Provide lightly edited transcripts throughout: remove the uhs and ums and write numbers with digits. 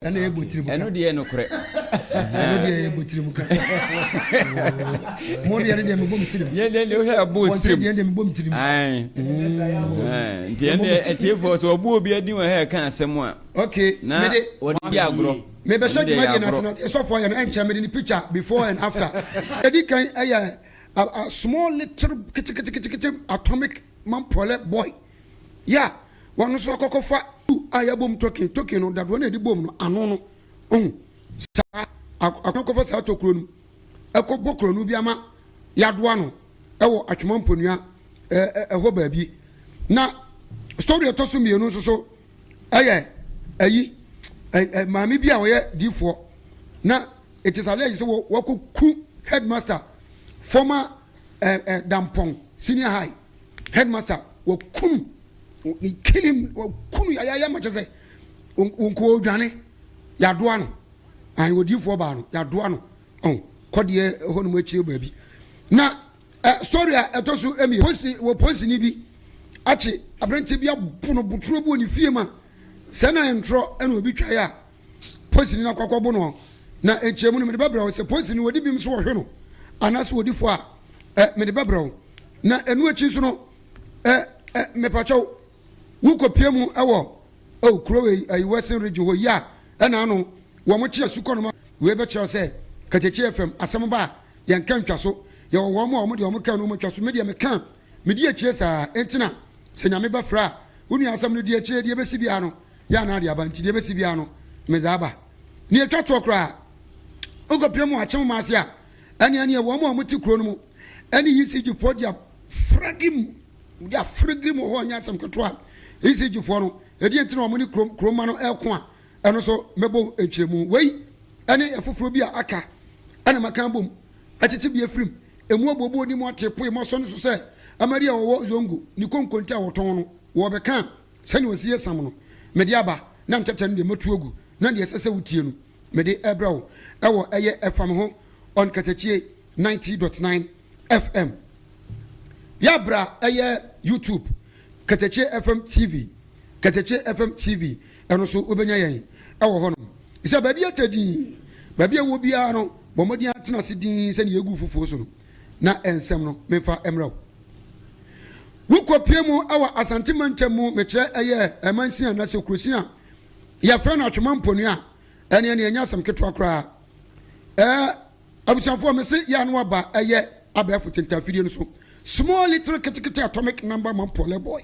Ɛno yɛ bɔ tirim ka. Ɛno deɛ nokorɛ. Ɛno deɛ yɛ bɔ tirim ka. Mo deɛ no deɛ mebɔ me sirim. Yɛn deɛ deɛ wohwɛ ɛbɔ sirim. Wɔn deɛ deɛ mebɔ me tirim. Nti ɛn deɛ atiefoɔ sɛ ɔbɔ obi adi wɔ ha ɛka asɛm a. Okay. Na wɔde di agorɔ. Mebɛhyɛ dwumadie no ase na sɔfoɔ yɛ no ɛnkyɛ mede ne picture before and after. Ɛdi kan ɛyɛ a small little keteketekete atomic mampɔlɛ boy. Yeah, wɔn nso akɔkɔfa a yɛabom token token no dadoɔ no a yɛde bom no ano no ohu saa akɔkɔfa saa tokuro no ɛkɔbɔ korɔno bi ama yɛadoa no ɛwɔ atwoma mponua ɛhɔ baabi na story ɛtɔ so mmienu nso so ɛyɛ ɛyi maame bi a ɔyɛ diifoɔ na it is alleged sɛ wɔkɔku headmaster former Dampɔn senior high headmaster wɔkunu kill him wɔkunu yayaya ma kyɛ sɛ wɔnkɔ odwane yadoa no ayi odiifoɔ baa no yadoa no ɔn kɔdeɛ hɔ nom akyire baabi na ɛ story a ɛtɔ so ɛmi polisi wɔ polisini bi akye aberanteɛ bi abo no boturo bi wɔ ne fie ma sɛ na ntorɔ ɛna obi twaeɛ a Polisini no akɔakɔbo no, na nkyerɛmu no mede bɛbrɛ wo. Sɛ polisini no wɔdi bem so wɔhwe no anaasɛ wɔdi fɔ a, ɛ, mede bɛbrɛ wo. Na ɛno akyi nso no, ɛ, ɛ, mepakyɛw, wokɔpie mu wɔ, oh, kuro wei, ayi, Western Region hɔ yi a, ɛna ano, wɔn kye asukɔ no ma. Wei bɛkyerɛ wo sɛ, Katakyi FM, asɛm ba a, yɛnka ntwa so. Yɛwɔ wɔn a wɔn deɛ wɔn ka no wɔn atwa so. Me deɛ meka, medi akyire saa. Enti na, sɛ Nyame bɛfrɛ a, wo nua asɛm no di akyire, deɛ ɛbɛsi biara no, Yɛ anaa de aba nti deɛ ɛbɛsi biara no medze aba. Nea ɛtwa toɔ koraa, wokɔpia mu wɔ Akyem Kumase a, ɛneɛ neɛ wɔn a wɔte kuro no mu ɛne ECG foɔ de afragi mu, de afragi mu wɔ hɔ nyɛ asɛm ketewa. ECG foɔ no, ɛdeɛ nti na wɔn ne kurom kuroma no ɛko a, ɛno nso mɛbɔ nkyerɛmu. Wei ɛne ɛfoforɔ bi a aka ɛna maka abom ɛtete bi afirim emu abuobuo ni mu ate poe mu asɔ no so sɛ Amadi a wɔwɔ Zongo ne konkonte a wɔtɔn no wɔbɛka Sɛnea ɔsi yɛ sam no, mede aba, na ntɛtɛ no deɛ, matu agu, na deɛ ɛsɛ sɛ wotie no, mede rebrɛ wo wɔ ɛyɛ Ɛfa Me Ho on Katakyie 90.9 FM. Yɛ bra ɛyɛ YouTube, Katakyie FM TV, Katakyie FM TV, ɛno nso wobɛnya yɛn wɔ hɔnom. Sɛ baabi atɛ din, baabi a ɛwɔ biara no, bɔ mmɔden atena ase din sɛnea yɛgu fufuo so no, na nsɛm no memfa mmrɛ wo. Wokɔpue mu wɔ Asante mantam mu, mekyerɛ ɛyɛ ɛmansin anaasɛ kurosin a yɛfrɛ no Atwema Mponua a, ɛneɛ neɛ ɛnyɛ asɛm ketewa koraa. Ɛɛ abusuafoɔ mese yɛ ano aba ɛyɛ abɛɛfo tentafidie no so. Small little ketekete atomic number man pɔlɛ boy.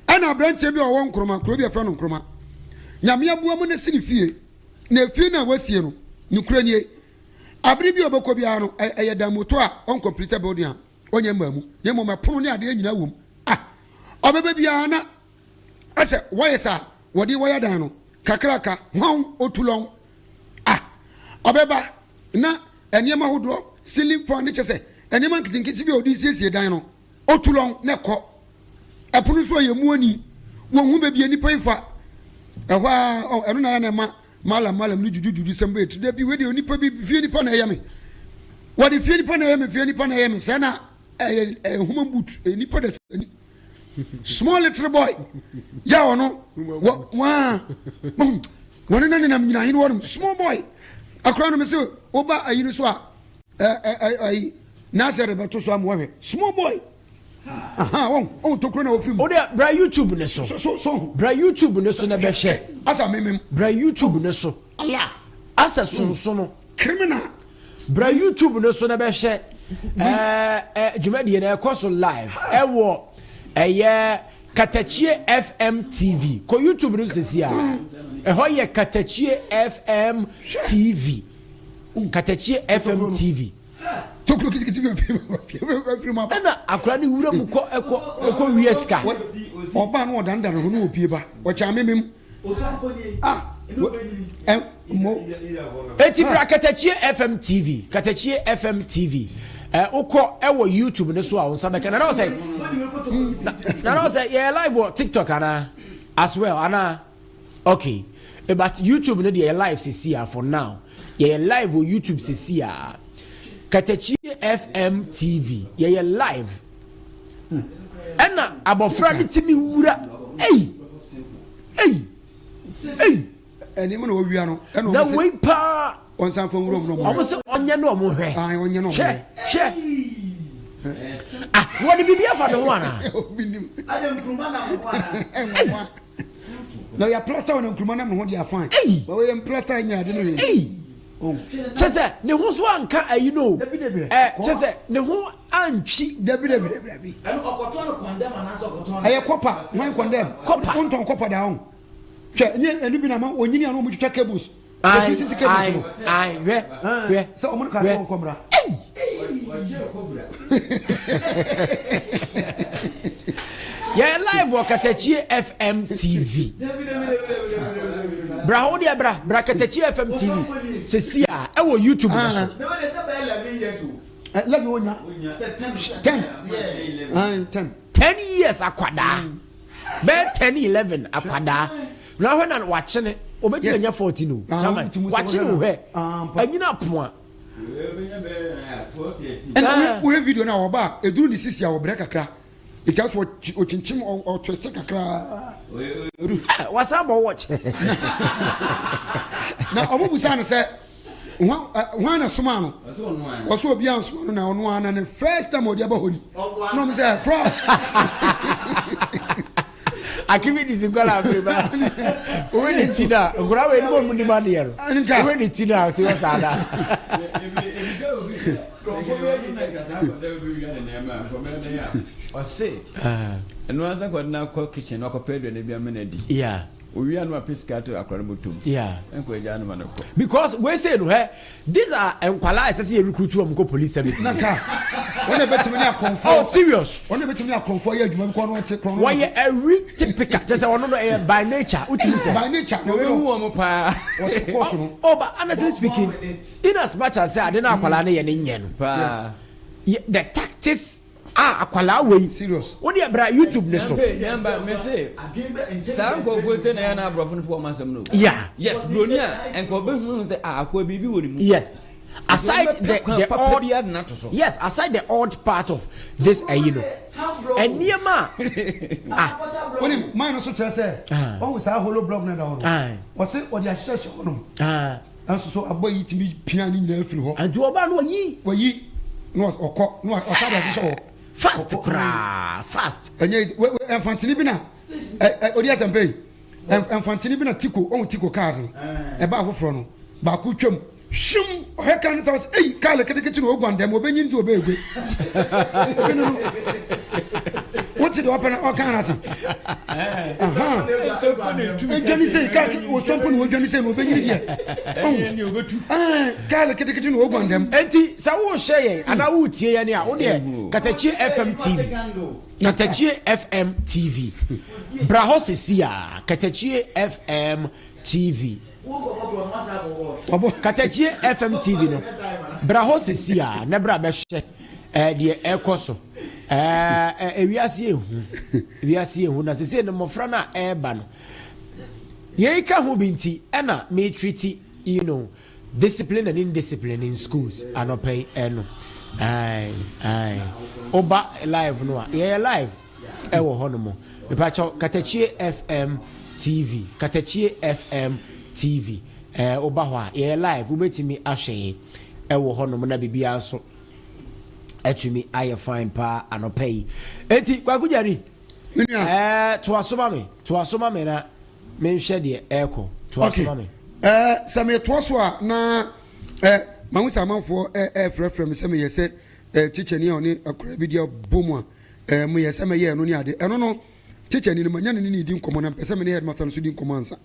Ɛna aberanteɛ bi a ɔwɔ Nkroma, kuro bi a yɛfrɛ no Nkroma. Nyame aboa mu no si ne fie. Na efie no a wasie no, nokorɛ nie, abere bi a ɔbɛkɔ biara no, ɛyɛ danmuto a uncompleted building a ɔnyɛ mmaa mu, na mmom ɛpono ne adeɛ nyinaa wom. A ɔbɛba biara na ɛsɛ wɔyɛ saa wɔde wɔyɛ dan no kakraka hɔn otulɔn. A ɔbɛba na nneɛma ahodoɔ ceiling fan ne kyɛ sɛ nneɛma nketenkete bi a ɔde siesie dan no otulɔn na ɛkɔ. Ɛpono nso a yɛ mu ani wɔn ho baabi a nipa yi fa ɛhɔ a ɛno na yɛ na ɛma Malam malam ne juju juju sɛm bɛyɛ ti dabi wei deɛ onipa bi fie nipa na ɛyɛ me wɔde fie nipa na ɛyɛ me fie nipa na ɛyɛ me sɛ na ɛyɛ ɛyɛ human boot ɛyɛ nipa da sani small little boy yɛ ɔno wɔ waa wɔne na nenam nyina ahene wɔnom small boy akora no me sɛ woba ayi no so a ɛ ɛ ayi n'asɛ de bɛto so ama wɔhwɛ small boy. Aha, wɔn, wɔn tokuro na wɔfiri mu. O de bra YouTube ne so. So, so, so. Bra YouTube ne so na bɛhwɛ. Asa memem. Bra YouTube ne so. Allah. Asa sonsono. Criminal. Bra YouTube ne so na bɛhwɛ. Ɛɛ ɛ dwumadie na ɛkɔ so live ɛwɔ ɛyɛ Katakyie FM TV. Kɔ YouTube no sisi a. Ɛhɔ yɛ Katakyie FM TV. Katakyie FM TV. Tokuro kitikiti bi afiri mu aba. Ɛna akora ne wura mu kɔ ɛkɔ ɛkɔ wia sika. Ɔbaa no ɔdandan ne ho ne opie ba ɔkyɛ amemem. Ah ɛ mo. Eti bra Katakyie FM TV Katakyie FM TV ɛ wokɔ ɛwɔ YouTube ne so a wo nsa bɛka nana ɔsɛ nana ɔsɛ yɛyɛ live wɔ TikTok anaa as well anaa. Okay eh, but YouTube no deɛ yɛ live sisi a for now. Yɛyɛ live wɔ YouTube sisi a. Katakyie FM TV yɛyɛ live. Ɛna abɔfra no tumi wura ei ei ei. Nneɛma na wɔwia no. Ɛna Na wɔn wei se paa. ɔnsan fa nwura mu na wɔn Wɔn se ɔnyɛ na wɔn hwɛ. Ae, ɔnyɛ na wɔn Hwɛ, hwɛ. hwɛ. Ah, wɔde biribi afa ne ho anaa? Obi nim. Ade nkuruma nam ho anaa? Ɛnwanwa. Na yɛ plaster wɔ na nkuruma nam ne ho deɛ fine. Ei! Ba wɔyɛ mplaster nyɛ ade no hwee. Ei! Oh. Kyɛ sɛ ne ho so anka ayi no o. Dabi dabi. Ɛ, kyɛ sɛ ne ho antwi. Dabi dabi dabi dabi. Ɛno ɔkɔtɔn no kɔndɛm anaasɛ ɔkɔtɔn no? Ɛyɛ kɔpa, hwan kɔndɛm? Kɔpa. Wontɔn kɔpa da ho. Hwɛ, ɛnyɛ ɛno bi na ama wɔnyini a na wɔtwitwa cables. Ae, Efi sisi cables ae, no. ae, hwɛ, hwɛ, Sɛ wɔn no kaa sɛ hwɛ. wɔnkɔ mmra. Ei! Yɛyɛ live wɔ Katakyie FM TV. Bra hɔ deɛ bra, bra Katakyie FM TV sɛsi a ɛwɔ YouTube no so. 11 onya. 10. Ae, 10. 10 years akwadaa. Bɛyɛ 10, 11 akwadaa. Na hwɛ na wakyene. Obetumi anya 14 o. Chairman, wakyene o hwɛ. Anyina poa. Ɛna wohwɛ video no a ɔba a ɛduru ne sisi a ɔbrɛ kakra nti asɛ ɔkyinkyim ɔtwɛse kakra. Wasan bɔ watch. Na ɔmo busa no sɛ hwan na somaa no, ɔsɛ obi ansoma no na ɔno ara na ne first time ɔde aba hɔ ni na ɔmo sɛ frɔ. Archimedes nkɔla afei ba wowe ne ti na nkɔla wei ne mu nim adeɛ no wowe ne ti na ɔte hɔ saa da. Ɔse ɛno ansa kɔde no akɔ kitchen na ɔkɔpɛ aduane bi ama no adi. Yeah. Owia no apɛ sika ato akora no bɔtɔ mu. Yeah. Ɛnkɔ agya no ma no kɔ. Because wei sei no hɛ these are nkwalaa a ɛsɛ sɛ yɛ recruit wɔn kɔ police service. Na ka wɔn na ebetumi ne akɔnfo. Oh serious. Wɔn na ebetumi ne akɔnfo ayɛ adwuma bi kɔ ɔno ɔte korɔn. Wɔyɛ ɛwi typical kyɛ sɛ ɔno no ɛyɛ by nature wotumi sɛ. By nature na Obehu wɔn paa. Ɔte kɔɔso no. Oh but honestly speaking in as much as sɛ ade no akwalaa no yɛ ne nyɛ no. Paa. The tactics Ah akwadaa wei. Serious. Wo deɛ bra YouTube ne so. Nyampe nyamba me se saa nkurɔfoɔ se na yɛ na aborɔfo no pɛ wɔn asɛm no. Yeah. Yes broni a nka ɔbɛhunu sɛ ah akoa biribi wɔ ne mu. Yes. Aside the odd bi adena to so. Yes aside the odd part of this ɛyi no. Nneɛma a ah. Wonim mine no so kyerɛ sɛ wɔn saa hollow block na ɛda hɔ no. Wɔse wɔde ahyehyɛ hɔ nom. Nanso so aboa yi tumi pia ne nyinaa firi hɔ? Nti ɔbaa no ɔyi. Wayi na ɔkɔ na ɔsa de ahyehyɛ hɔ. Fast koraa fast. Ɛnyɛ mfantini bi na odi asɛmpa yi mfantini bi na tiko ɔhu tiko cars no ɛbaa foforɔ no baako twam hwim ɔhwɛ kaa no sɛ ɔsɛ eyi kaa no ketekete na oguan dɛm obenyin nti ɔbɛyɛ gue ebi no no wote deɛ ɔpɛ na ɔka no ase ɛdwane sei kaa wɔsɔ mpo na wɔdwane sei na ɔbɛnyini deɛ kaa no ketekete na ɔguan dɛm. Enti sɛ wohwɛ yɛn anaa woretie yɛn a, wo deɛ Katakyie FM TV, Katakyie FM TV, bra hɔ sɛsi a, Katakyie FM TV. Katakyie FM TV no, bra hɔ sɛsi a, na bra bɛhwɛ eh, deɛ ɛkɔ so. Eh, eh, ewiase ehu, ewiase ehu, na sɛsɛ no mmɔfra no a ɛreba no, yei ka ho bi nti ɛna metriti, you know, discipline and indiscipline in schools anɔpɛ yi ɛno. Ae, ae. Woba live no a, yɛyɛ live. ɛwɔ hɔ nom. Mepakyɛw Katakyie FM TV, Katakyie FM TV. Ɛɛ woba hɔ a yɛyɛ live, wobɛtumi ahwɛ yɛn ɛwɔ hɔ nom na biribiara nso atumi ayɛ fine paa anɔpa yi. Enti Kwaku Gyari, ɛɛ toa so ma me, toa so ma me na menhwɛ deɛ ɛrekɔ. Toa so ma me. Ɛɛ sɛ metoa so a na ɛɛ mahu sɛ amanfoɔ ɛɛfrɛfrɛ me sɛ meyɛ sɛ ɛɛ tikyani a ɔne akwadaa bi di abɔ mu a Ɛɛ, meyɛ sɛ mɛyɛ ɛno ne ade. Ɛno no, tikyani no, manya ne ne no redi nkɔmmɔ na mepɛ sɛ me ne headmaster no nso di nkɔmmɔ ansa.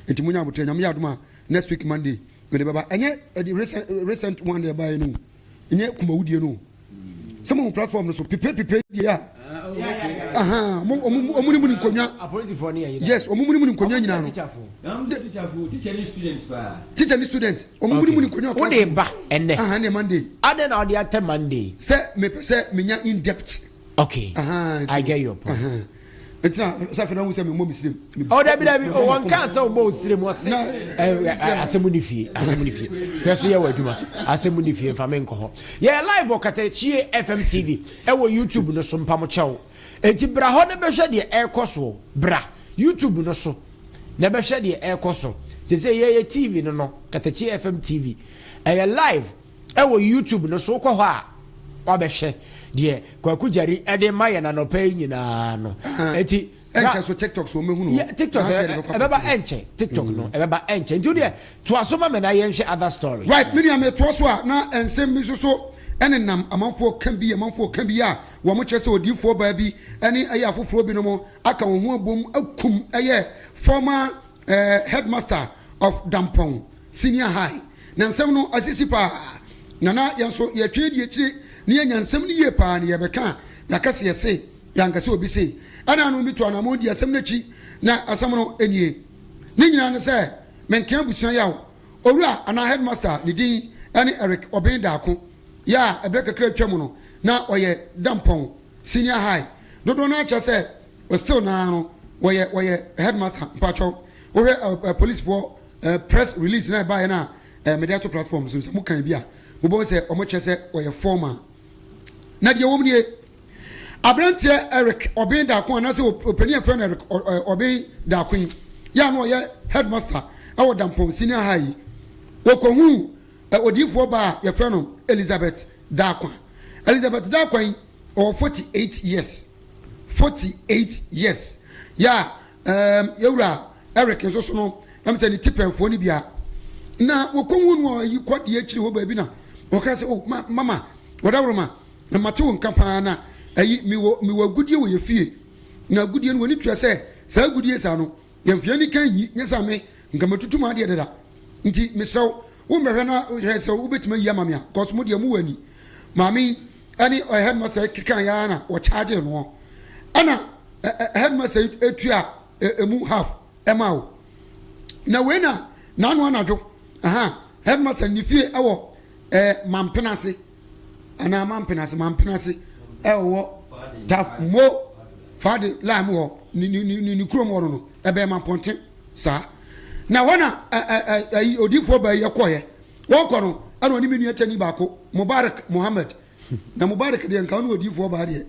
Nti monya aboterɛ. Nyame yɛ adom a, next week Monday, mede bɛba. Ɛnyɛ ɛde recent, recent one deɛ ɛbaeɛ no o. Ɛnyɛ Kumawudie no o. Sɛ mohu platform no so, pipe pipe deɛ a. Aha, ɔmo, ɔmo, ɔmo ne mu ne nkonnwa. Apolisifoɔ ne yɛ yere. Yes, ɔmo mu ne mu ne nkonnwa nyinaa no. Teacher ne student paa. Teacher ne student. Ɔmo mu ne mu ne nkonnwa. Wode ba ɛnɛ. Aha, ne Monday. Adɛn na wode atɛ Monday? Sɛ mepɛ sɛ menya in depth. Okay. Aha, I get your point. Aha. Nti na sɛ afei na wohu sɛ memmɔ me sirem. Oh, dabi dabi. Oh, wɔn kaa sɛ wobɔ wo sirem ɔse asɛm ni fie, asɛm ni fie. Hwɛ so yɛ wɔ adwuma. Asɛm ni fie mfa me nkɔ hɔ. Yɛ live wɔ Katakyie FM TV ɛwɔ YouTube no so mpamokyɛw. Enti bra hɔ na bɛhwɛ deɛ ɛrekɔ soɔ. Bra YouTube no so na bɛhwɛ deɛ ɛrekɔ so. Sese yɛyɛ TV no no, Katakyi FM TV. Ɛyɛ live ɛwɔ YouTube no so wokɔ hɔ a wabɛhwɛ deɛ Kwaku Gyari ɛde ma yɛn anɔpa yi nyinaa no. Eti ɛnkyɛ so TikTok so wɔmɛhunu hɔ. TikTok sɛ ɛbɛba ɛnkyɛ TikTok no ɛbɛba ɛnkyɛ nti wodeɛ toa so ma me na yɛnhwɛ other stories. Right me nua metoa so a na nsɛm bi nso so ɛnenam amanfoɔ ka bi amanfoɔ ka bi a wɔn kyerɛ sɛ odiyifoɔ baa bi ɛne ɛyɛ afoforɔ binom aka wɔn ho abom akum ɛyɛ former eh, headmaster of Dampɔn Senior High. Na nsɛm no asisi paa. Na na yɛn nso yɛtwe di akyire na yɛanya nsɛm no yie paa na yɛbɛka a, yɛaka sɛ yɛse, yɛanka sɛ obi se. Ɛna ano bi to anammɔn di asɛm no akyi na asɛm no nie. Ne nyinaa ne sɛ, Menka abusua yaw. Owura anaa headmaster ne din ne Eric Obeng Darko, yɛ a ɛberɛ kakra atwa mu no na ɔyɛ Dampɔn Senior High. Dodoɔ no ara kyerɛ sɛ Still naa no wɔyɛ wɔyɛ headmaster mpakyɛw wohwɛ ɛ ɛ policefoɔ ɛ press release na ɛbaeɛ no a ɛ mede ato platform so sɛ mo kan bi a mobɛhu sɛ wɔn kyerɛ sɛ wɔyɛ former na deɛ wɔm nie aberanteɛ Eric Ɔben Daako anaasɛ ɔpanin a yɛfrɛ no Eric Ɔben Daako yi yɛ a na ɔyɛ headmaster ɛwɔ Dampɔn Senior High yi wɔkɔhuu odiyifoɔ baa a yɛfrɛ no Elizabeth Daakwa Elizabeth Daakwa yi ɔwɔ 48 years 48 years yɛ a ɛɛm yɛwura Eric nso so no ɛm sɛ ne tipɛnfoɔ no bia na wɔkɔhu no ayi kɔ deɛ akyiri hɔ baabi na wɔka sɛ oh ma mama wɔdaworoma na mate wo nka paa na ayi mewɔ mewɔ agudie wɔ yɛ fie na agudie no wɔne tua sɛ saa agudie saa no Yɛmfa yɛn anikan nyi, nyɛ sɛ me, nka matutu m'adeɛ dada. Nti mesrɛ wo, wo mmɛhwɛ na hwɛ sɛ wobɛtumi ayi ama me a, cause mo deɛ mowɔ ani. Maame yi ɛne headmaster yi kekaeɛ ara na wɔchargee noɔ. Ɛna headmaster yi tua ɛmu half ɛmaa wo. Na wei na n'ano anadwo, aha, headmaster ne fie ɛwɔ ɛɛ Mampenase. anaa mampenase mampenase ɛwɔ taf mo faade line mu hɔ ne ne ne ne kurom hɔ no no ɛbɛn mampɔnten saa na hɔ na ɛ ɛ ɛ odiifoɔ baa yi ɛkɔɔyɛ wɔkɔ no ɛna ɔne me nua kyɛni baako Mubarak Muhammad na Mubarak deɛ nka ɔne odiifoɔ baa deɛ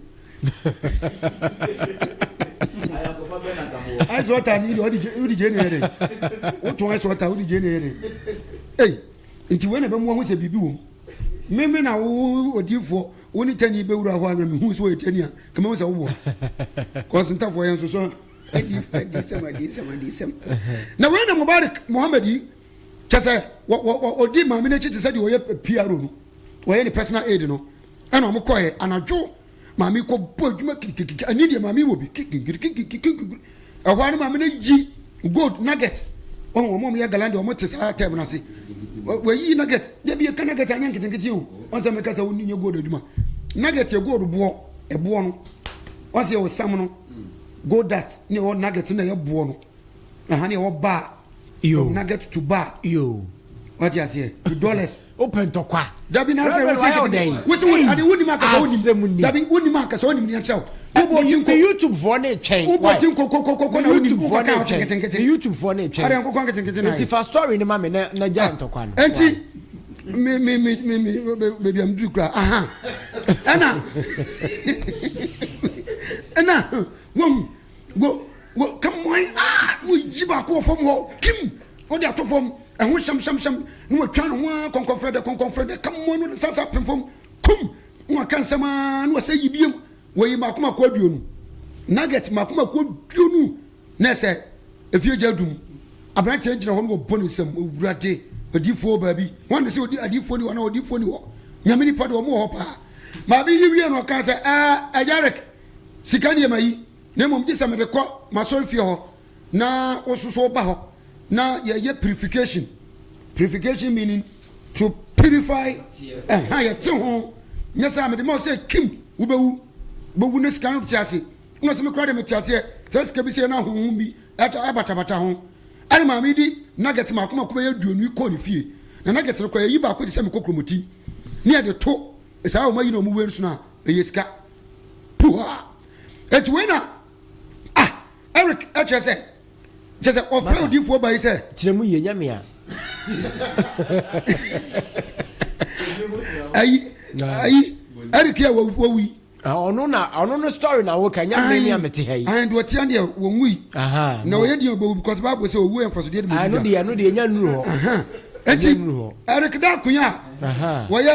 ice water ni deɛ ɔde gye ne yɛ dɛ wotɔn ice water wode gye ne yɛ dɛ ei nti wei na ɛbɛmu ahu sɛ biribi wɔ mu Me me na wo odiyifoɔ wo ne tani bɛwura hɔ a na mehu sɛ ɔyɛ tani a ka mahu sɛ woboa kɔs ntafoɔ yɛn nso so adi adisɛm adisɛm adisɛm na wei na Mubarak Muhammad yi kyɛ sɛ ɔdi maame no akyi te sɛ deɛ ɔyɛ PRO no wɔyɛ ne personal aid no ɛna wɔn kɔɛ anadwo maame kɔ bɔ adwuma kirikirikiri ani deɛ maame wɔ bi kirikirikirikiri ɛhɔ ara maame no yi gold nugget wɔn wɔn a wɔyɛ galan deɛ wɔn te saa tɛm no ase wɔyi nugget deɛ bi yɛ ka nugget anyɛ nketenkete o wɔn sɛ meka sɛ wɔn nyɛ gold adwuma nugget yɛ gold boɔ ɛboɔ no wɔn sɛ yɛ wɔ sam no gold dust ne ɛwɔ nugget na ɛyɛ boɔ no. Aha ne ɛwɔ bar. Yo. From nugget to bar. Yo. Wate aseɛ? To dollars. Wopɛ ntɔkwa. Dabi na sɛ wosi nkete. Wosi wo ade wonim akasa wonim. Dabi wonim akasa wonim ni akyerɛ wo. Wobɔ ti nko. YouTube foɔ ne twɛn. Wobɔ ti nko ko ko ko na wonim. YouTube foɔ ne twɛn. YouTube foɔ ne twɛn. Ade nkokɔ nketenkete na. Nti fa story ne ma me na na gya ntɔkwa no. Enti me me me me me baby am duru kura. Aha. Ɛna ɛna wɔn Wo wo ka mmoan a na oyi baako wɔ fam hɔ kim ɔde ato fam ɛho hyɛmhyɛmhyɛm na watwa ne ho ara kɔnkɔnfrɛ dɛ kɔnkɔnfrɛ dɛ ka mmoan no de sasa pem fam kum na waka nsɛm ara na wasɛ yi biem wɔyi mako mako aduonu nugget mako mako aduonu na ɛsɛ efie gya dum aberanteɛ gyina hɔ no wɔbɔ ne nsam owurade adiifoɔ baabi wɔn de sɛ odi adiifoɔ ni hɔ na odiifoɔ ni hɔ nyame nipa de wɔn wɔ hɔ paa maame yi wie no ɔka sɛ ɛɛ ɛgya rek sika nneɛma yi Na mmom gye sɛ mede kɔ m'asɔrefie hɔ na wo nso so woba hɔ na yɛyɛ purification. Purification meaning to purify ɛha yɛte ho nyɛ sɛ mede ma wo sɛ kim wobɛwu wobɛwu ne sika no te ase wona sɛ mekora de mete aseɛ sɛ sika bi sɛ na honhom bi ɛbatabata ho ɛne maame di nugget mako mako bɛyɛ aduonu kɔɔ ne fie na nugget no kora yɛyi baako te sɛ mekɔ kuromoti ne yɛde to saa wɔn ayi na wɔn wei nso no a ɛyɛ sika puha Eti wei na ah Eric ɛkyerɛ sɛ kyerɛ sɛ ɔfrɛ odiifoɔ ba yi sɛ. Kyerɛ mu yie nyɛ mea. Ayi ayi Eric yɛ wawu yi. Ah, ɔno na ɔno no story na woka nya me me a mete ha yi. Ayi deɛ ɔtea deɛ wɔn wui. Na ɔyɛ deɛ ɔbɛwu because Bible sɛ owu yɛ mfasodeɛ de ma obi. Ɛno deɛ ɛno deɛ nya nnuru hɔ. Eti Eric Darko a wɔyɛ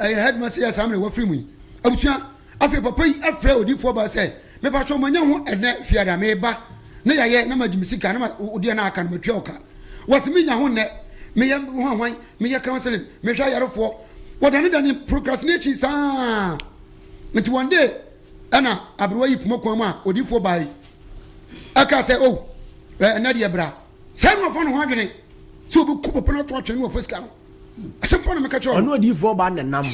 ɛyɛ headmaster yɛ saa mmerɛ wɔfiri mu yi abusua afei papa yi afrɛ odiifoɔ baa sɛ mepatwɛ manya ho ɛnɛ fiada meba na yɛayɛ na magye me sika na ma wodeɛ na aka no matua wo ka wɔse menya ho nnɛ meyɛ hwanhwan meyɛ counseling mehwɛ ayarefoɔ wɔdanedane procrastination saa Nti one day ɛna aberewa yi poma kwan mu a odiifoɔ baa yi ɛka sɛ oh ɛnɛ deɛ bra sɛ na ɔfa ne ho adwene sɛ ɔbɛku papa no ato atwene ne wafa sika no asɛm pa na meka kyerɛ ɔno odiifoɔ baa na nam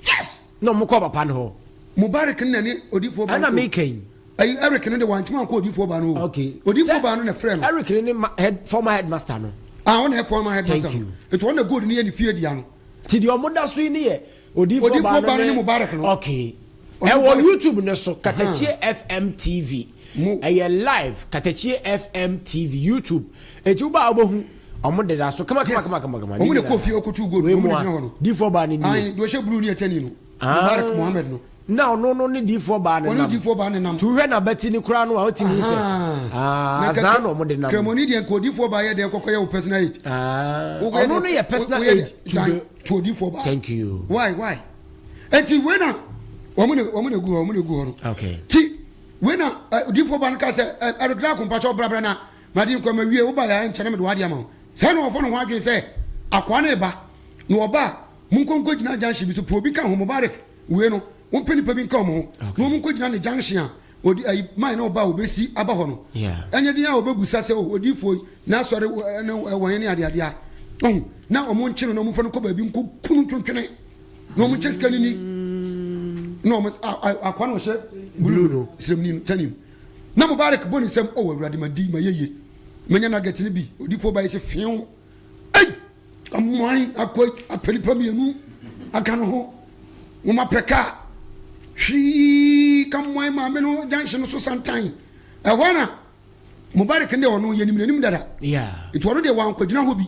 yes na ɔmo kɔ papa no hɔ Mubarak no na ne odiifoɔ baa ɛna meka yi ayi Eric no de wantumi ankɔ odiifoɔ baa no okay odiifoɔ baa no na frɛ no Eric no ne head former headmaster no ah ɔna yɛ former headmaster no nti ɔna gold no yɛ ne fie dea no nti deɛ ɔmo da so yi ne yɛ Odiyifoɔ baa no ne Mubarak no. Okay. Ɛwɔ YouTube no so, Katakyie FM TV. Ɛyɛ live, Katakyie FM TV, YouTube. Eti wo ba a wobɛhu, ɔmo deda so kama kama kama kama kama. Ɔmo na kɔ fie ɔkɔtu gold, ɔmo na gyina hɔ no. Diifoɔ baa no nie. Ayi, deɛ ɔhyɛ blue ne ɛkyɛ no. Mubarak Muhammad no. Na ɔno no ne diifoɔ baa no nam. Ɔne diifoɔ baa no nam. Tu hwɛ n'abati no koraa no a wotumi hu sɛ. Azaa na ɔmo de nam. Kramoni deɛ nka odiifoɔ baa yɛ deɛ kɔkɔ yɛ wo personal aid. Ɔno no yɛ personal aid to the. To odiifoɔ baa. Thank you. Why why? Eti wei na wɔn na wɔn na egu hɔ wɔn na egu hɔ no. Okay. Ti wei na odiifoɔ baa no ka sɛ ɛrɛ ko mpakyɛw brabra na ma di nkɔ ma wie wo ba yɛ nkyɛn na mede w'adeɛ ama wo. Sɛ na wɔfɔ ne ho adwene sɛ akoa no reba na ɔba a monkɔ nkɔgyina junction bi so pɛ obi ka ho Mubarak wei no wɔmpɛ nipa bi nka wɔn ho na wɔn nkɔgyina ne junction a odi ayi man na ɔba a obesi aba hɔ no ɛnyɛ den a ɔbɛbusa sɛ o odiifoɔ yi n'asɔre ne wɔn ne adeade a ɔho na wɔn nkye no na wɔn mfa no kɔ baabi nkɔ kunu ntwentwene na wɔn nkyɛ sika no ni na wɔn akwa na ɔhyɛ blue no sremni no tani na Mubarak bɔ ne nsam ɔwɔ awurade ma di ma yɛyie manya nugget no bi odiifoɔ ba yi sɛ few ei Amoan akɔ apɛ nipa mienu aka no ho. Wɔn apɛ kaa hwii ka mmoan maame no junction no so santan. Ɛhɔ na Mubarak deɛ ɔno yɛnim n'anim dada. Nti ɔno deɛ wankɔgyina hɔ bi.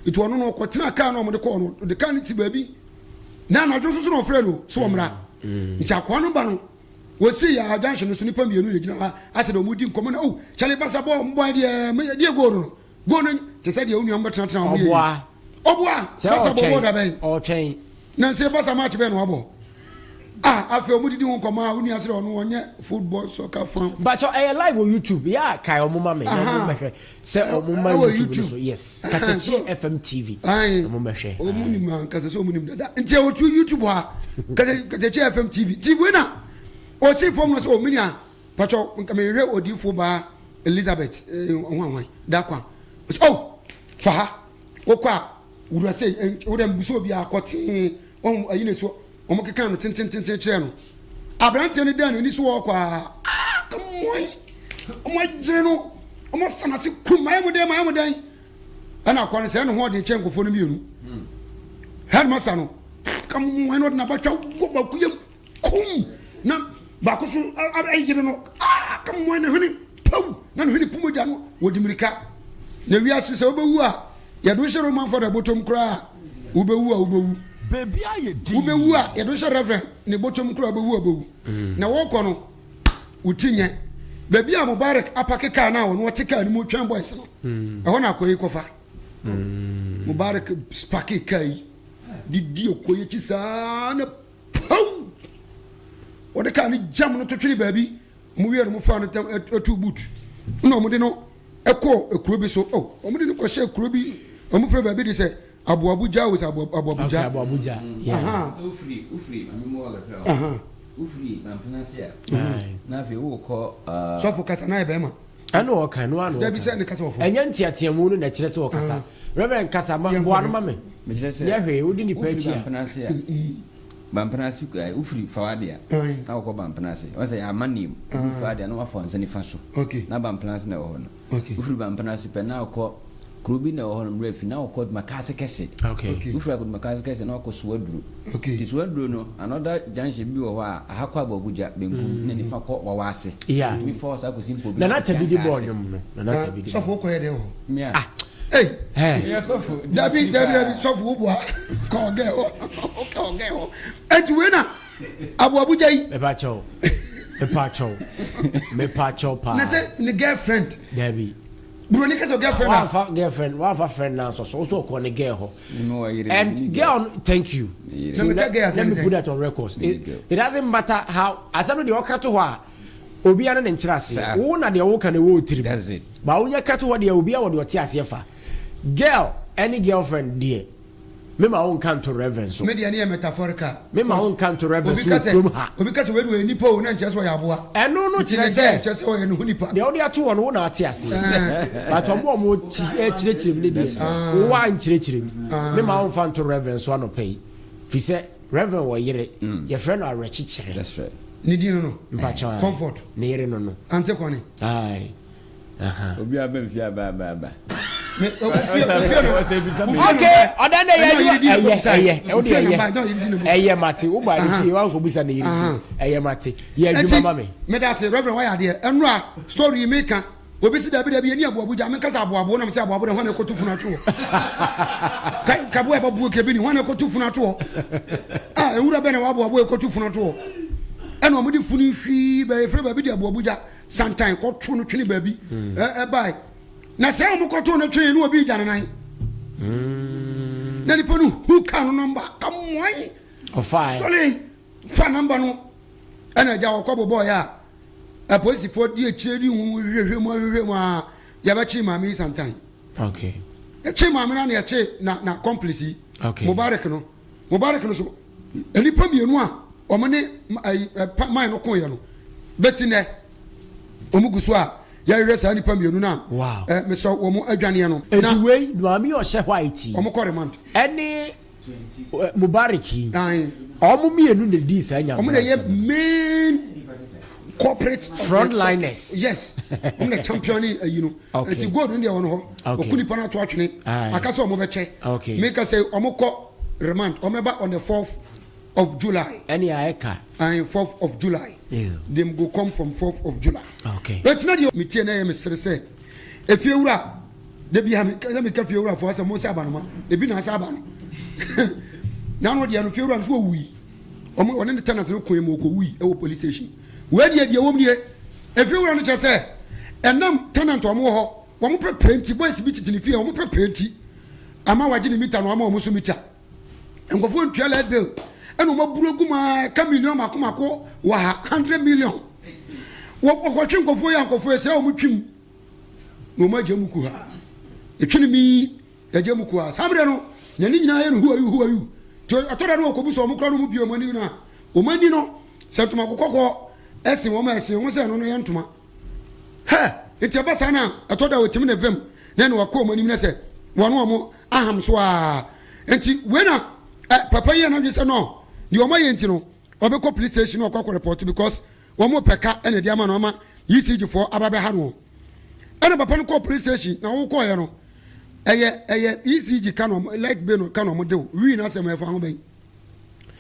Nti ɔno no ɔkɔtena kaa no a wɔde kɔɔ no, ɔde kaa no ti baabi. Na anadwo nso so na ɔfrɛ no sɛ ɔmmra. Nti akoa no ba no, wɔsii yɛ junction no so nipa mienu na gyina hɔ asɛ deɛ wɔdi nkɔmmɔ na oh kyale basa bɔ mbɔn deɛ deɛ goal no no. Go no te sɛ deɛ wo nua bɛtenatena wɔn yɛ yi. Ɔboa. Ɔboa. Sɛ Basa bɔ ɔtwɛn. bɔɔl da bɛn? Ɔtwɛn. Na nse basa match bɛn na wabɔ? Ah, afei wɔn didi ho nkɔmɔ a wo nua srɛ ɔno ɔnyɛ football soccer fan. Mpakyɛw ɛyɛ live wɔ YouTube yɛ a kae ɔmo ma me na ɔmo mmɛhwɛ sɛ ɔmo ma Ɛwɔ YouTube no so yes Aha, Katakyie so FM TV ae ɔmo mmɛhwɛ ɔmo ae. nim ankasa sɛ ɔmo nim dada nti ɛwɔ tu YouTube hɔ a Katakyie FM TV nti wei na ɔsi fam no sɛ ɔmo nua Pakyɛw, nka mehwehwɛ odiyifo baa Elizabeth eh, hwan hwan, da kwan. Ɔsɛ, oh, fa ha, wokɔ a, wura sei, wo dɛ mbusa obiara, kɔ tee, wɔn ayi na esi hɔ, wɔn keka no tentententen kyerɛ no. Aberanteɛ no dan n'ani so ɔkɔ a, ah, mmoan, wɔn agyere no, wɔn asan ase kum, mayɛ mo dɛn, mayɛ mo dɛn. Ɛna akɔ no sɛ ɛne ho ɔden kyɛn nkurɔfoɔ no mmienu. Headmaster no, ka mmoan no ɔde n'abatwa wɔ baako yam. Kum! Na baako so yere no, ah, ka mmoa ne hwene, paw! Na ne hwene pu mogya no, wɔdi mmirika. Na wiase sɛ wobɛwu a, yɛde wo hyɛ Roman fada bɔtɔm koraa a, wobɛwu a wobɛwu. Baabi ayɛ dinn. Wobɛwu a, yɛde wo hyɛ Reverend ne bɔtɔm koraa a, wobɛwu a wobɛwu. Na wɔkɔ no, wo ti nyɛ. Baabi a Mubarak apake kaa no a ɔno ɔte kaa no mu retwɛn boys no, ɛhɔ na akoa yi kɔfa. Mubarak spake kaa yi de di akoa yi akyi saa na Pow! Wɔde kaa no gyam no to twene baabi. Wɔn wie no, wɔfaa no tɛm ɛtu boot. Ɛna wɔde no ɛkɔɔ ekuro bi so. Oh, wɔde no kɔhyɛ kuro bi. Wɔn fɛ baabi de sɛ Aboabuja o sɛ Aboabuja. Okay, Aboabuja. Yeah. Aha. So wofiri wofiri maame mu wɔ kakra o. Aha. Wofiri Mampena ase a. Na afei wokɔ. Sɔfo kasa na yɛ bɛrima. Ɛna ɔka ɛno ano Dabi ɔka. sɛ ne kasa wɔ fam. Ɛnyɛ nteateamu no na ɛkyerɛ sɛ ɔkasa. Reverend kasa ma Yɛnkɔ boa no hɔ. ma me. Mekyerɛ sɛ Nyɛ hwee wodi nipa wofiri akyi a. Bampena ase a Bampena ase wofiri Fawadea Aye. na wokɔ Bampena ase. Wɔn sɛ yɛ amanneɛ mu. Wofiri Fawadea na wafa nsa nifa so. Okay. Na Bampena ase na ɛwɔ hɔ no. Okay. Wofiri Bampena ase pɛ na wokɔ kuro bi na ɛwɔ hɔ no mmerɛ fi na wokɔ Dumakaase kɛse. Okay. Okay. Wofiri Dumakaase kɛse na wakɔ Suwaduro. Okay. Nti Suwaduro no another junction bi wɔ hɔ a aha kɔ Aboabuja benkum na nifa kɔ Wawa ase. Yeah. Wotumi fa hɔ saa kɔsi Mpobi Nana kɔsi Tabi de Anka bɔɔ ase. nnwom no. Nana Ah, Tabi de sɔfo bɔɔ. wokɔyɛ dɛn wɔ hɔ? Mea. Ah, ei. Hey. Meyɛ sɔfo. Dabi, dabi, dabi, sɔfo wo boa. Kɔ ɔgɛ hɔ. Kɔ ɔgɛ hɔ. Enti wei na. Aboabogya yi. Mepa kyɛw. Mepa kyɛw. Mepa kyɛw paa. Na sɛ ne girlfriend. Dabi. Buroni kasa girlfriend a. Wamfa girlfriend, wamfa friend na nso so, so ɔkɔ ne girl hɔ. And girl, thank you. So let, let me put that on record. It doesn't matter how. Asɛm no deɛ ɔka to hɔ a, obiara ne ne nkyerɛ aseɛ. Wo na deɛ woka no ɛwɔ tirim. Ba wonya ka to hɔ deɛ obiara wɔ deɛ ɔte aseɛ fa. Girl ɛne girlfriend deɛ. Me ma wo nka nto reverend so. Me deɛ ne yɛ metaphorical. Me ma wo nka nto reverend so wɔ kurom ha. Obi ka sɛ wei de ɔyɛ nipa o na nkyerɛ sɛ ɔyɛ aboa. Ɛno no kyerɛ sɛ. Nkyerɛ sɛ ɔyɛ ne ho nipa. Deɛ wode ato hɔ no wo na ate aseɛ. But ɔmo a ɔmo kyerɛkyerɛ mu ne deɛ wo a nkyerɛkyerɛ mu. Me ma wo nfa nto reverend so anɔpa yi. Fi sɛ reverend wɔ yere. Yɛfrɛ no awerɛkyekyerɛ. Ne din no no. Mpakyɛw ae. Comfort. Ne yere no no. Ante Kɔne. Ae. Obi aba nfi aba aba aba. Okay, ɔdan dɛ yɛ adwuma ɛyɛ ɛyɛ ɛwɔ de ɛyɛ ɛyɛ mate wo ba ne fie wankɔ bisa ne yere ti ɛyɛ mate yɛ adwuma ma me. Meda ase Reverend wayɛ adeɛ ɛnora story yi meka obi si dabi dabi yɛni aboabo gya menka sɛ aboabo nam sɛ aboabo de hɔ na ɛkɔto funu ato hɔ kaboa ɛbɛboɔ kɛbi ni hɔ na ɛkɔto funu ato hɔ a ewura bɛ na waboabo ɛkɔto funu ato hɔ ɛna wɔde funu hwii bɛyɛ fɛ baabi de aboabo gya santan kɔto no twene baabi hmm. ɛbae na sɛ wɔn kɔto no twene no obi gya ne nan hmm. na nipa no hu ka no nɔmba ka mmoan sɔle fa nɔmba no ɛna agya wɔkɔ bɔbɔɔ yɛ a apolisifoɔ di akyire di hu hwehwɛ mu ahwehwɛ mu a yɛbɛkye maame yi santan yɛkye maame no na yɛkye na na accomplice yi Mubarak no Mubarak no so nnipa mmienu a wɔn ne ayi ɛ man no koeɛ no bɛsi nnɛ wɔn gu so a yɛhwehwɛ saa nnipa mmienu no a ɛ mesrɛ wɔn adwaneɛ no. Eti wei maame ɔhyɛ white yi. Wɔn kɔ remand. Ɛne Mubarak yi. Wɔn mmienu na di saa nyame. Wɔn na yɛ main corporate frontliners. Yes wɔn na champion ayi no. Okay. Eti gold no deɛ wɔn hɔ. Okay. Oku nipa no ato atwene. Aka sɛ wɔn bɛkyɛ. Okay. Meka sɛ wɔn kɔ remand wɔn bɛba on the 4th of July. Ɛne a ɛka. Ayi 4th of July. Yeah. Dem go come from 4th of July. Okay. Bɛtena deɛ metie na ɛyɛ mesere sɛ efie wura de bi ha me sɛ meka fie wura fo asɛ mo sɛ abanoma ebi na asɛ aba no. Na ano deɛ no fie wura no so owui. Wɔn ɔne ne tenant no koe ma ɔkɔwui wɔ police station. Wei deɛ deɛ wɔm nie. Efie wura no kyerɛ sɛ ɛnam tenant wɔn wɔ hɔ wɔn pɛ pɛ nti boys bi tete ne fie wɔn pɛ pɛ nti ama wagye ne mita na wama wɔn nso mita. Nkurɔfoɔ ntua light bill ɛna wɔn aburu agu mu ara ɛka million mako mako wɔ ha 100 million. Wɔkɔtwe nkurɔfoɔ yi a nkurɔfoɔ yi sɛ wɔn twim na wɔn agye mu kuhaa. Etwe ne mi yɛgye mu kuhaa. Saa berɛ no n'ani nyinaa yɛ no who are you, who are you. Nti ɔtɔ da no wɔkɔbu sɛ wɔn koraa no wɔn bue wɔn ani no a wɔn ani no sɛ ntoma kɔkɔkɔɔ ɛsen wɔn a ɛsen wɔn sɛ ɛno no yɛ ntoma. Hɛ! Nti ɛba saa na ɛtɔ da wɔtumi ne vim na ɛna wɔkɔ wɔn anim na sɛ wɔn wɔn aham so a. Nti wei na ɛ papa yi yɛ n'adwene sɛ no deɛ wɔn ayɛ nti no ɔbɛkɔ police station na ɔkɔ akɔ report because wɔn pɛ ka ɛna ɛde ama no ama ECG foɔ aba bɛha no. Ɛna papa no kɔɔ police station na wɔkɔɔyɛ no ɛyɛ ɛyɛ ECG ka na wɔn light bill no ka na wɔn de o wii n'asɛm ɛfa ho bɛn.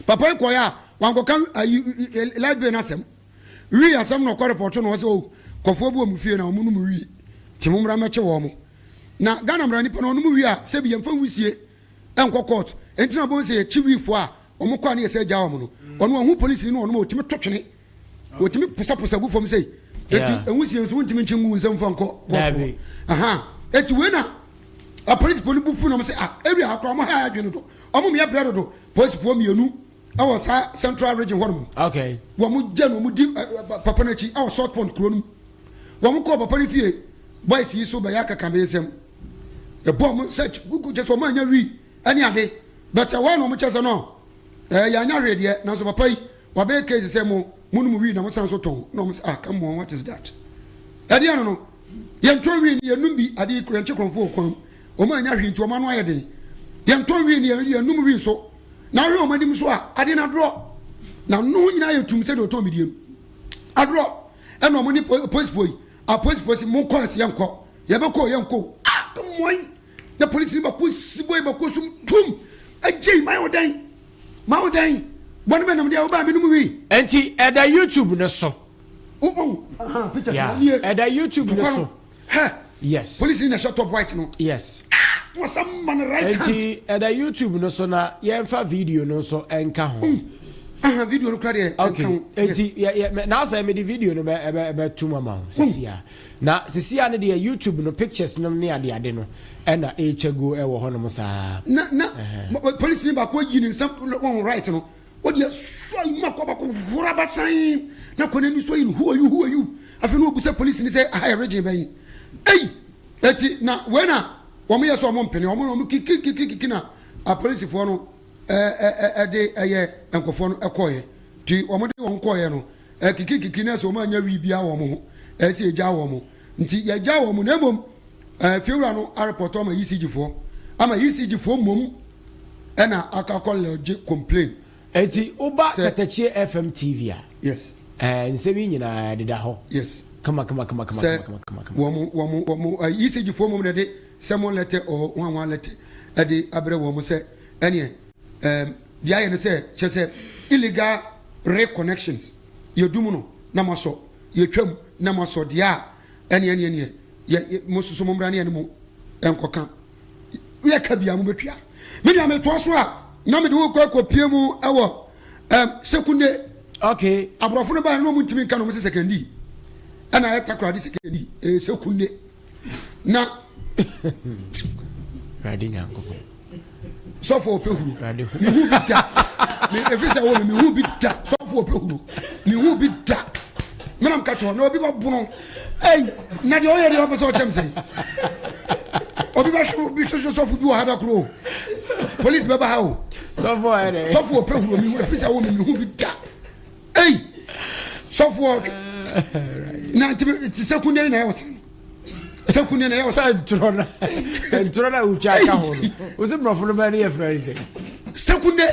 Papa yi kɔɔyɛ a wankɔka ayi light bill n'asɛm. Wii asɛm na ɔkɔ report no ɔsɛ o kɔfoɔ bi wɔ mu fie na wɔn nom wii nti mo mmra mmɛkye wɔn. Na Ghana mmara nipa no ɔnom wii a sɛbi yɛmfa nwusie nkɔ court nti na bɔn sɛ yɛkye wii foɔ a wɔn kɔ a ne yɛsɛ gya wɔn no ɔno ɔhu polisi no ɔnom a ɔtumi to twene ɔtumi posaposa gu fam sei eti nwusie nso wontumi nkye ngu nsɛm fa nkɔ court hɔ aha eti wei na apolisifoɔ no bu fu na wɔn sɛ ah area akora wɔn ha adwene dodo wɔn meyɛ brɛ dodo polisifoɔ mmienu ɛwɔ saa central region hɔ nom. Okay. Wɔn gya no wɔn di papa n'akyi ɛwɔ salt pond kuro no mu. Wɔn kɔɔ papa no fie boys yi so bɛyɛ akakabensɛm. Ɛbɔ wɔn search gugu kyɛ sɛ wɔn anya wi ɛne ade. But ɛhɔ na wɔn kyɛ sɛ no ɛɛ yɛanya hwee deɛ nanso papa yi wabɛyɛ case sɛ mo mo nom wi na mo san so tɔn na wɔn sɛ ah come on, what is that? Ɛdeɛ no no yɛntɔn wi ni yɛnum bi ade yi kura nkye kurɔnfo wɔ kwan mu wɔn anya hwee nti wɔn ano ayɛ den yɛntɔn wi ni yɛnum wi nso. Na wohwɛ wɔn anim nso a, ade no adorɔ. Na no ho nyinaa yɛ tumm sɛdeɛ ɔtɔn bidie no. Adorɔ. Ɛna wɔn ne apolisifoɔ yi, apolisifoɔ si, monkɔ ɛsɛ yɛnkɔ. Yɛbɛkɔ o, yɛnkɔ o. Ah, mmoan. Na polisi no baako si bɔ yi baako sum tum. Agyei, mayɛ wo dɛn? Mayɛ wo dɛn? Bɔne bɛn na mede ayɛ wo baa menom wii? Enti ɛda YouTube no so. Oh, oh, aha, pictures Yeah, no nie. ɛda YouTube no Papa so. no, hɛ. Yes. Polisi ni na ɛhyɛ top white no. Yes. Ah, wasa ma no right hand. Enti ɛda YouTube no so na yɛmfa video no nso nka ho. Aha video no kora deɛ Okay, ɛnka ho. Yes. eti yɛ yɛ mɛ n'asɛ mede video no bɛ ɛbɛ ɛbɛto mu ama wo sisi a. Na sisi a no deɛ YouTube no pictures nom ne ade ade no ɛna ɛretwa gu ɛwɔ hɔnom saa. Na na polisi ni baako ayi ne nsa wɔn right no ɔde asɔ yi mu akɔ baako hora basan na kɔ n'ani so yi no who are you who are you afei na ɔbusa polisi ni sɛ aha yɛ region bɛn eyi eti na wei na wɔn yɛ sɛ wɔn mpene wɔn na wɔn kikikikiki na apolisifoɔ no ɛɛ ɛde ɛyɛ nkurɔfoɔ no ɛkɔɔyɛ ti wɔn de wɔn kɔɔyɛ no ɛkikirikikiri na sɛ wɔn anya wi bia wɔn ho ɛsɛ egya wɔn nti yɛgya wɔn na emom ɛɛ fiewura no arepɔtɔ ama ECG foɔ ama ECG foɔ mom ɛna akɔ akɔ lodge complain. Eti woba Sɛ- Katakyie FM TV a. Yes. Ɛɛ nsɛm yi nyinaa ɛdeda hɔ. Yes. Kama kama kama kama Sɛ kama kama kama. wɔn wɔn wɔn ɛɛ ECG foɔ mom na ɛde summon letter or one one letter ɛde abrɛ wɔn sɛ ɛneɛ ɛɛm deɛ ayɛ no sɛ kyerɛ sɛ illegal reconnections yɛdum no na mo asɔ yɛtwam na mo asɔ deɛ a ɛneɛ ɛneɛ ɛneɛ yɛ yɛ mo soso mo mmra ne yɛne mo nkɔka yɛ ka bia mo bɛtua me nua metoa so a na mede wo kɔ akɔpie mu ɛwɔ ɛm sekunde Okay. aborɔfo no baa no ɔmo ntumi nka no ɔmo sɛ sɛkɛndi ɛna ayɛ takoradi sɛkɛndi ɛyɛ sekunde na Awurade Nyankopɔn. Sɔfo ɔpɛ huro. Awurade hu. Mehu bi da. Me efi sɛ wɔ me mehu bi da. Sɔfo ɔpɛ huro. Mehu bi da. Menam ka kyerɛ na obi bɛ bono. Ei, na deɛ ɔyɛ deɛ ɔpɛ sɛ ɔkyɛm sɛ. Obi bɛ hwɛ obi hwehwɛ sɔfo bi wɔ ha da koro o. Police bɛba ha o. Sɔfo ɔyɛ dɛ. Sɔfo ɔpɛ huro mehu efi sɛ wɔ me mehu bi da. Ei, sɔfo ɔhwɛ. Na nti ti sɛ kunde na ɛwɔ sɛ. Sɛ kunde na ɛwɔ sɛ ntorɔ na ntorɔ na wotwa aka ho no. Wo sɛ borɔfo no bɛn ne yɛ frɛ ne sɛ. Sekunde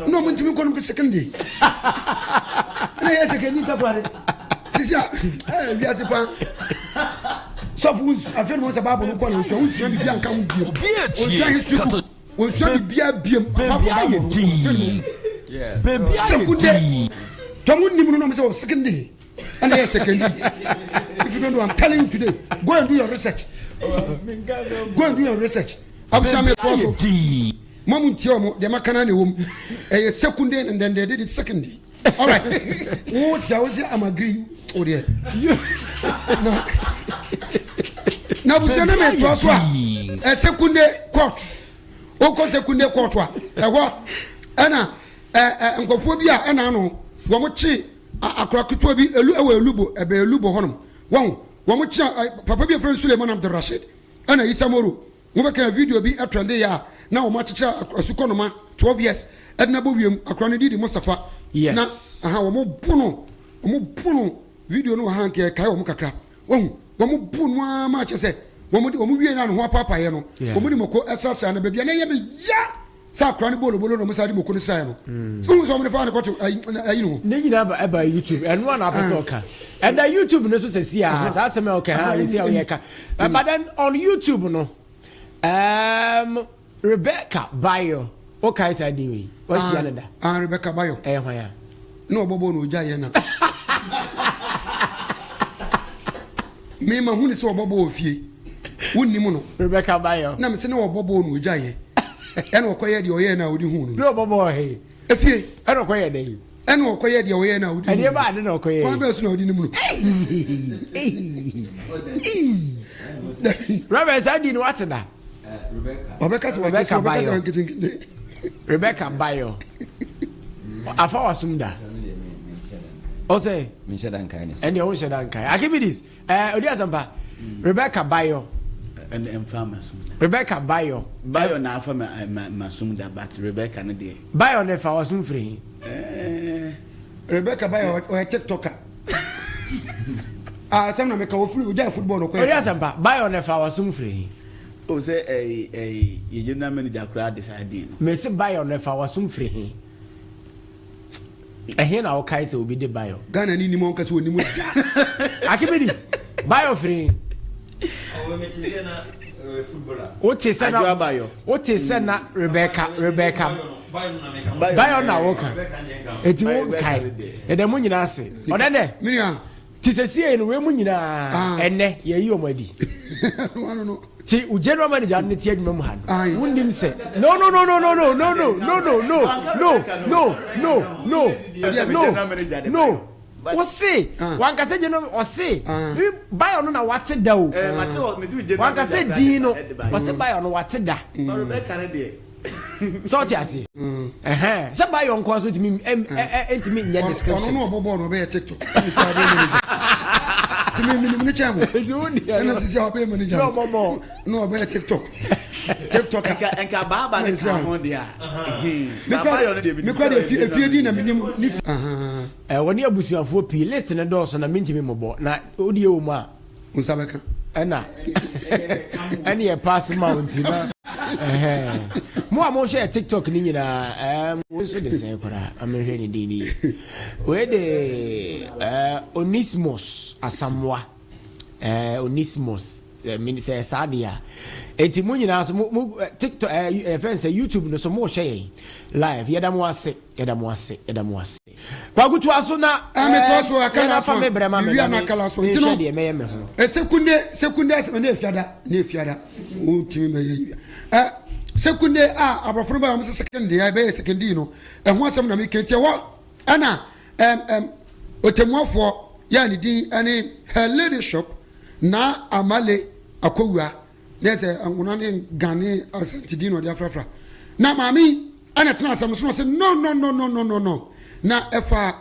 na ɔmo ntumi nkɔ nom sekunde ɛna yɛ sekunde takoradi sisi a ɛɛ wiase pa sɔfo nsu afei na mo sɛ baabu no kɔ na nsua nsua bibi anka ho biem onsua history book onsua bibi abiem apart from bible no sekunde tɔn nim no na ɔmo sɛ sekunde ɛna yɛ sekunde if you don't know i'm telling you today go and do your research go and do your research abusa mi kɔ so mo mu ntie ɔmo deɛ maka na na ɛwɔ mu ɛyɛ sekunde and then they did it secondly alright wo tia wo sɛ i'm agree o deɛ na na abusua na mi toa so a ɛ sekunde court okɔ sekunde court a ɛhɔ ɛna ɛ ɛ nkɔfoɔ bi a ɛna ano wɔn kye akora ketewa bi elu ɛwɔ elubo ɛbɛ elubo hɔnom wɔn wɔn kye ɛ papa bi efra Suleiman Abdulrasheed ɛna Isa Moro wɔn bɛka video bi ɛtrend yɛ a na wɔn akyekyere asukɔnoma 12 years ɛde bɔ wiem akora no didi Mustapha. Yes. Na aha wɔn bu no wɔn bu no video no wɔ ha nkɛ kae wɔn kakra wɔn wɔn bu no ara ma kyɛ sɛ wɔn de wɔn wie na ne ho apaapaeɛ no wɔn de mako ɛsrasra no baabi a na ɛyɛ me ya sɛ akora no bolobolo na wɔn sa de mako no sraeɛ no so wɔn sɛ wɔn de fa ne kɔto ayi ayi no ho. Ne nyinaa ba ɛba YouTube ɛno a na apɛ sɛ ɔka ɛda YouTube no so sɛ si a saa asɛm a ɔka ha yɛ si a ɔyɛ ka but then on YouTube no um, Rebecca Bayo wokae saa din wei wahyia no da? Ah, Rebecca Bayo ɛyɛ hwan a na ɔbɔbɔ na ogya yɛ na me ma hu ne sɛ ɔbɔbɔ wɔ fie wonnim no Rebecca Bayo na me sɛ na ɔbɔbɔ na ogya yɛ ɛna ɔkɔyɛ deɛ ɔyɛ na ɔde hu no na ɔbɔbɔ wɔ he efie ɛna ɔkɔyɛ dɛ yi ɛna ɔkɔyɛ deɛ ɔyɛ na ɔde hu ɛdeɛ ba ade na ɔkɔyɛ kwan bɛɛ so na ɔde ne mu no Reverend saa di no wate da ɔbɛka sɛ Rebecca ɔbɛka Bayo sɛ nketenkete Rebecca Bayo afa wasum da ɔsɛ menhyɛ da nkae ne so ɛndeɛ wonhyɛ da nkae Archimedes ɛɛ odi asɛmpa Rebecca Bayo ɛnna ɛmfa ma sum da. Rebecca Bayo Bayo na afa ma ma ma sum da but Rebecca ne deɛ. Bayo ne fa wasum firi he Ɛɛ Rebecca Bayo ɔyɛ tiktoker ah asɛm na meka wɔfiri ogyae football no odi kɔyɛ asɛmpa Bayo ne fa wasum firi he o sɛ ɛyi ɛyi yɛ general manager koraa de saa din no. mesi Bayo ne fa wasum firi he ɛhe na wokae sɛ obi de Bayo Ghana ni nim ɔnka sɛ ɔnim da Archimedes Bayo firi he wote sɛ na Adwoa Bayo. wote sɛ na Rebecca Rebecca Bayo na woka eti wo nkae ɛdɛ mo nyinaa ase ɔdɛ dɛ menua. Ti sɛsiei no wei mu nyinaa Ah. ɛnɛ yɛyi wɔn adi. Ɛno no. Ti wo general manager no te adwuma mu ha no. Aye. Wonnim sɛ no no no no no no no no no no no no no no no no no wose Ah. wankasa general ɔse Ah. bayo no na wate da o. Eh, mate hɔ, mesi mi general Wankasa manager din no koraa de ba. ɔse bayo no wate da. But Rebecca ne deɛ. Sɛ ɔte ase. Ɛhɛn sɛ bayo nko so ntumi ntumi nyɛ Ɔno description. no ɔbɔ bɔɔl no ɔbɛyɛ TikTok. Ɛna sisi a ɔbɛyɛ manager. Ti mi minim ne kyɛn mo. Nti wo deɛ Ɛna no. sisi a ɔbɛyɛ manager. Na ɔbɔ bɔɔl. Na ɔbɛyɛ TikTok. TikTok. Nka nka baaba ne ka ho deɛ a. Me Baaba kura yɛ ɔno deɛ me kura de efie efie din na mi nim ne. Ahan. Ɛ wɔne abusuafoɔ pii list no dɔɔso na mentumi mmobɔ na wodeɛ wɔ mu a. Wo nsa bɛka. Ɛna ɛne yɛ pass ma wo nti na ɛhɛn mo a mohwɛ yɛ TikTok ne nyinaa ɛɛm wei nso de sɛn koraa na mehwɛ ne din ne yie wei de ɛɛ Onismos Asamoah ɛɛ Onismos ɛɛ sɛ saa deɛ a eti mo nyinaa so mo mo TikTok ɛɛ ɛfɛn sɛ YouTube no so mo hwɛ yɛn live yɛda mo ase yɛda mo ase yɛda mo ase. Kwaku toa so na Ah, me toa so, aka yɛn last afa one. me brɛ ma me Mewie na a na me aka last one. Nti no, nhwɛ deɛ mɛyɛ me ho. Eh, sekunde, sekunde asɛm ne efiada, ne efiada. Wontumi mɛyɛ yi. Eh, sekunde a aborɔfo no baa wɔn sɛ sekunde a ɛbɛyɛ sekunde yi no, ɛho asɛm na meka nti ɛhɔ ɛna ɛm ɛm otemmuafoɔ yɛ a ne din ɛne Her Ladyship Naa Amale Akowua na ɛsɛ nwona ne Gane Asante din na ɔde afrafra. Na maame yi ɛna ɛtena asɛm no so na ɔse no no no no no no no na ɛfa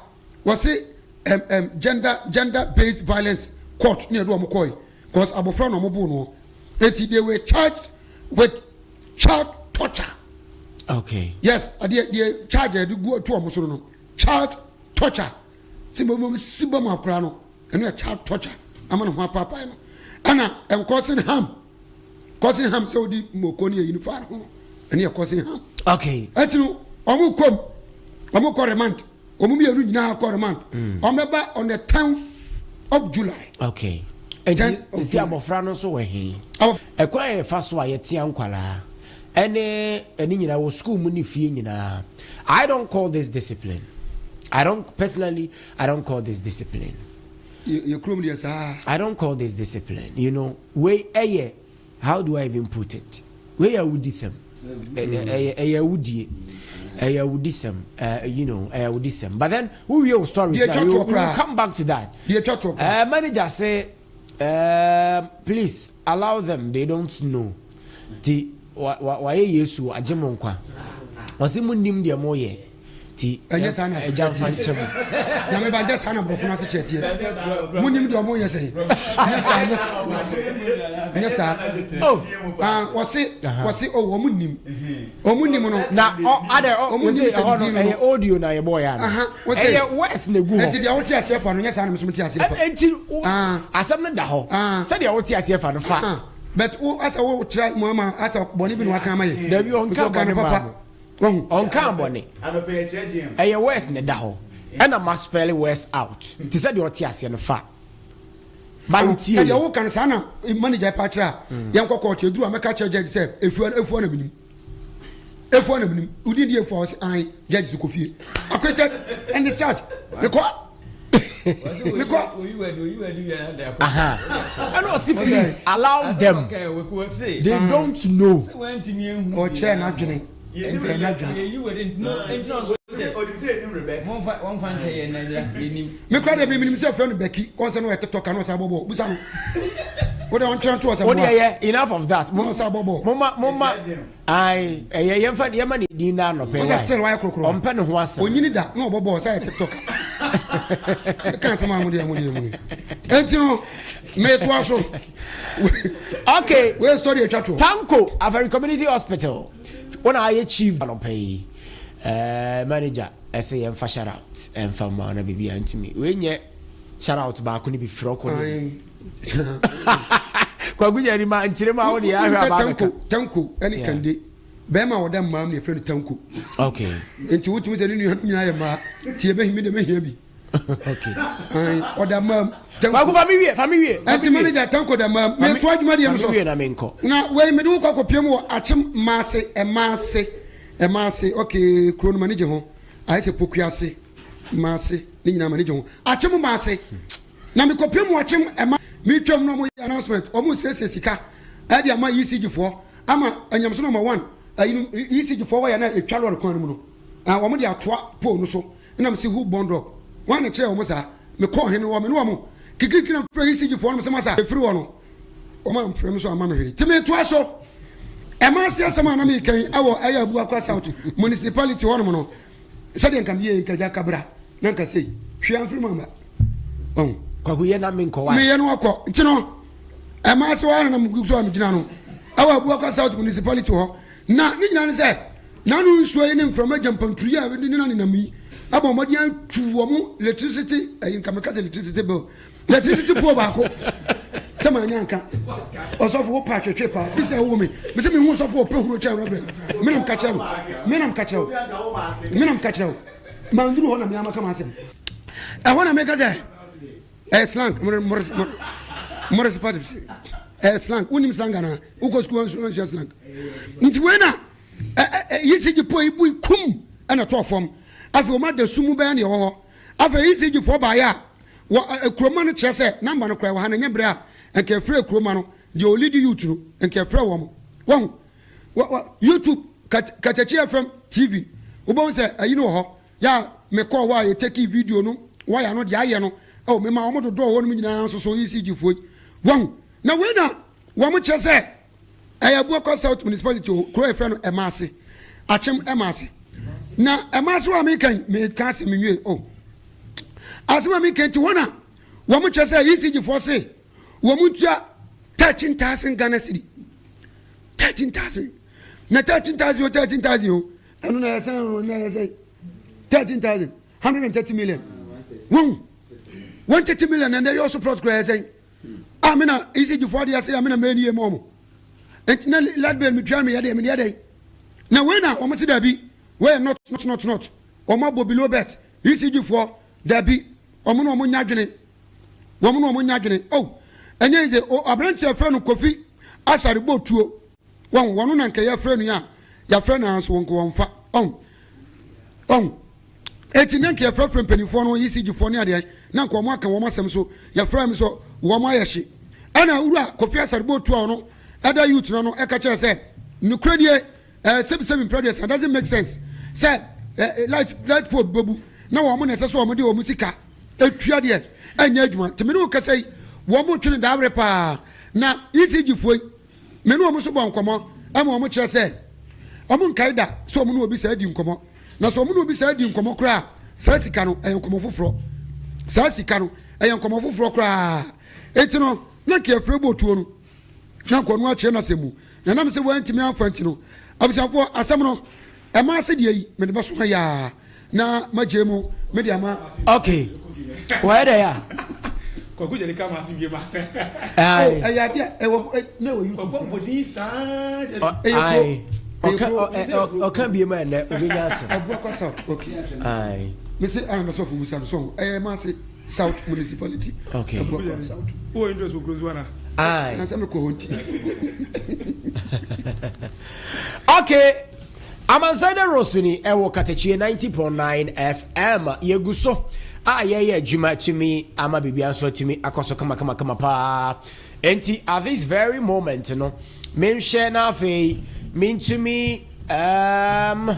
wɔse ɛm ɛm gender gender based violence court ne ɛde wɔn kɔɛ cause abɔfra na wɔn boo no eti they were charged with child torture. Okay. Yes, adeɛ deɛ charge a yɛde gu to wɔn so no no child torture si bɔ mu si bɔ mu akora no ɛno yɛ child torture ama ne ho apaapae no ɛna ɛnkɔsen ham causing harm sɛ wodi moko ne ayi no fa ho no ɛne yɛ causing harm. Okay. Ɛti no wɔn kɔm wɔn kɔ remand wɔn mmienu nyinaa kɔ remand wɔn mm. bɛba on the 10th of July. Okay. Ɛti sisi abɔfra no nso wɔ he. Ɛkwan a yɛfa so a yɛtea nkwalaa ɛne ɛne nyinaa wɔ sukuu mu ne fie nyinaa. I don't call this discipline. I don't personally I don't call this discipline. Yɛ kurom deɛ saa. I don't call this discipline. You know, wei ɛyɛ how do I even put it? Wei yɛ awudisɛm. Ɛyɛ ɛyɛ awudie. Ɛyɛ awudisɛm. You know, ɛyɛ awudisɛm. But then, wo wie wo stories na we will come back to that. Deɛ etwa toɔ koraa. Manager se, uh, please allow them, they don't know. Ti wa wa wayɛ Yesu agye mo nkwa. Ɔse mo nim deɛ mo yɛ. Ti ɛnyɛ saa na ɛgya nfa nkyɛ mu. Nyame ba nyɛ saa na borɔfo no ase kyerɛ teɛ. Mo nim deɛ ɔmo yɛ sɛn. Nyɛ saa nyɛ saa nyɛ saa. Oh. Ah wɔse wɔse oh wɔn nim. Wɔn nim no. Na ɔ adɛ ɔ wɔse ɛhɔ no ɛyɛ audio na yɛbɔ yɛ ano. Ɛyɛ words na egu hɔ. Ɛnti deɛ wote aseɛ fa no nyɛ saa na meso mete aseɛ fa. Ɛnti asɛm no da hɔ. Sɛdeɛ wote aseɛ fa no fa. But wo asɛ wo kyerɛ mu ama asɛ bɔne bi na waka ama yɛ. Dabi ɔnka bɔne maa mo. Wahu? Ɔnkaa bɔne. Ɛyɛ words na ɛda hɔ. Ɛna ma spell words out. Te sɛ deɛ ɔte aseɛ no fa. Ba no tie. Sɛ deɛ woka no saa na manager pa kyerɛ a, yɛnkɔ court. Ɛduru a mɛka kyerɛ judge sɛ efua efua na menim. Efua na menim. Wodin di efua ɔse ae judge so kɔ fie. Acquitted and discharged. Mekɔ. Mekɔ. Ɛna ɔsi please allow them. They don't know. Ɔkyerɛ n'adwene. Ɛnkyerɛ n'adwene. Me kura deɛ menim sɛ frɛ no Becky kɔn sɛ no ɔyɛ tiktok ano ɔsa bɔbɔ busa no wode ɔnkyerɛ nto ɔsɛ boa yɛ enough of that mo ɔsa bɔbɔ moma moma Ae ɛyɛ yɛmfa yɛma ne din na anɔpɛ wai. Still wayɛ korokoro. Ɔmpɛ ne ho asɛm. Onyini da na ɔbɔ bɔɔl sɛ ayɛ tiktok. Ɛka asɛm a mo deɛ mo deɛ mo ni. Enti no metoa so. Okay. Wei story atwa toɔ. Tanko Afari Community Hospital wɔn a ayɛ chief anɔpɛ yi ɛɛ manager ɛsɛ yɛmfa shout out ɛmfa mma na biribi antumi wei nyɛ shout out baako ne bi frɛ ɔkɔ ne bi. Kwaku nyɛ ma nkyerɛ mu a wode ahwɛ aba abɛka. Tanko ɛne Kande bɛrima a wɔda mmaa mu na yɛfrɛ no Tanko. Okay. Nti wotumi sɛ ne nua nyinaa yɛ mmaa nti yɛbɛhi mi de mɛhia bi. Okay. Ɔda mmaa mu. Kwaku fa mi wie fa mi wie. Ɛnti manager Tanko da mmaa mu. Metoa adwuma deɛ no so. Fa mi wie na menkɔ. Na wei mede wo kɔ akɔpie mu wɔ Akyem Mmaase Mmaase Mmaase okay kuro no m'ani gye ho ayɛ sɛ Pokuase Mmaase ne nyinaa m'ani gye ho Akyem Mmaase. Na mekɔpem wɔkyem ɛma metwam na wɔyɛ announcement, wɔn resiesie sika ɛde ama ECG foɔ ama anyamso number one ayinom ECG foɔ wɔyɛ na etwa lɔre kwan no mu no, wɔn de atoa pole no so. Ɛna mese who born dog? Wɔn na kyerɛ wɔn saa. Mekɔɔ hene wɔ me ne wɔn kikirikiri na mefrɛ ECG foɔ no mese masa efiri hɔ no wɔn amfrɛ me so amma me hwee. Nti metoa so. Ɛma ase asɛm a na meka yi ɛwɔ ɛyɛ Abuakwa South Municipality hɔnom no sɛdeɛ nka meyɛ nka gya kabra na nka sei hwee amfiri mu amba. Ɔn. Kwaku yɛ na menkɔ wa. Meyɛ no akɔ nti no ɛma ase hɔ ara na megu so a megyina no ɛwɔ Abuakwa South Municipality hɔ. Na ne nyinaa ne sɛ, n'ano nsuo yi ne mframa gyampanturu yi a ɛde ne nenam yi abɔ mmɔden atu wɔn electricity ɛyi nka meka sɛ electricity bill electricity pole baako sɛ maa nya nka ɔsɔfo wo pa atwetwe paa fi sɛ ɛwɔ me me sɛ mehu sɔfo ɔpɛ huro kyɛn rɛbrɛ menam ka kyerɛ wo menam ka kyerɛ wo menam ka kyerɛ wo manduru hɔ na meama ka m'asɛm ɛhɔ na meka sɛ ɛyɛ slang morris party ɛyɛ slang wonim slang anaa wokɔ sukuu ansua slang nti wei na ECG po yi bui kum ɛna tɔɔ fam afei wɔn ada sum mu bɛyɛ ne ɛwɔ hɔ afei ECG foɔ baayɛ a wɔ kuroma no kyerɛ sɛ namba no koraa wɔ ha na nyɛ berɛ a nka ɛfrɛ kuroma no deɛ ɔlidi youth no nka ɛfrɛ wɔn wɔn YouTube Katakyi FM TV wobɛhu sɛ ayi no wɔ hɔ yɛ a mekɔɔ hɔ a yɛtɛkii video no wɔyɛ no deɛ ayɛ no ɛwɔ mema wɔn dodɔɔ hɔ nom nyinaa nso so ECG foɔ yi wɔn na wei na Wɔn kyerɛ sɛ ɛyɛ Abuakwa South Municipality o, kuro a yɛfrɛ no Ɛmaase, Akyem Ɛmaase. Na Ɛmaase hɔ a meka yi, meka asɛm nwie o. Asɛm a meka nti hɔ na wɔn kyerɛ sɛ ECG foɔ se wɔn ntua 13,000 Ghana cedi. 13,000. Na 13,000 o, 13,000 o. Ɛno na ɛyɛ sɛn o, na ɛyɛ sɛn. 13,000, 130 million. Wɔn 130 million na ɛyɛ ɔso plot koraa ɛyɛ sɛn. a me na ECG foɔ adeɛ ase a me na mɛyɛ ne yie ma wɔn nti na light bill metua no meyɛ deɛ medeɛ dɛn na wei na wɔn se daabi wei yɛ not not not not wɔn abɔ below bet ECG foɔ daabi wɔn na wɔn nya adwene wɔn na wɔn nya adwene oh ɛnyɛ yi sɛ aberanteɛ fɛ no Kofi Asare bɔ tuo wɔn wɔn na nka yɛfrɛ no yi a yɛfrɛ no nso wɔn wɔn fa ɔn ɔn eti na nka yɛfrɛfrɛ mpanimfoɔ no ECG foɔ ne adeɛ na nka wɔn aka wɔn asɛm so yɛfrɛ mi so wɔn ayɛ hye ɛna wura Kofi Asare bɔ tuo a ɔno ɛda youth no no ɛka kyerɛ sɛ nokorɛ nie ɛɛ sɛbisɛbi mpɛ deɛ sɛ doesn't make sense sɛ ɛɛ light light pole bɛbu na wɔn na ɛsɛ sɛ wɔn de wɔn sika etua deɛ ɛnyɛ adwuma tèmi ne wo kasa yi wɔn twene daawere paa na ECG foɔ yi. Me ne wɔn nso bɔɔ nkɔmmɔ ma wɔkyerɛ sɛ wɔnkae da sɛ wɔn ne obi saa di nkɔmmɔ. Na sɛ wɔn ne obi saa di nkɔmmɔ koraa a, saa sika no, ɛyɛ nkɔmmɔ foforɔ. Saa sika no, ɛyɛ nkɔmmɔ foforɔ koraa. Enti no, na nka yɛfrɛ bɔ tuo no, na nka ɔno akyerɛ n'asɛm mu. Na nam sɛ wantumi amfa nti no, abusuafoɔ, asɛm no, ɛma ase deɛ yi, mede bɛso ha yi ara. Na magyae mu mede ama. Ok wɔyɛ dɛ ya. Kwaku gyani ka maa bi ma. Ayi. Ɛyɛ adeɛ ɛwɔ na ɛwɔ YouTube. Kwaku abɔ din saa kyɛ. Ayi ɔka ɔka bie ma ɛnɛ obi nya asɛm. Abuakwa South ok. Ayi. Mese ana na sɔfo musa no so ɛyɛ maa se South Municipality. Ok. Abuakwa South. Wowɔ interest wɔ kuro so ana? Ayi. Na sɛ mekɔ hɔ nti. Ok. Amansan Dawuro so ni ɛwɔ Katakyie 90.9 FM. Yɛgu so a yɛyɛ adwuma atumi ama biribiara nso atumi akɔ so kamakamakama paa. Enti at this very moment no, menhwɛ na afei mentumi um,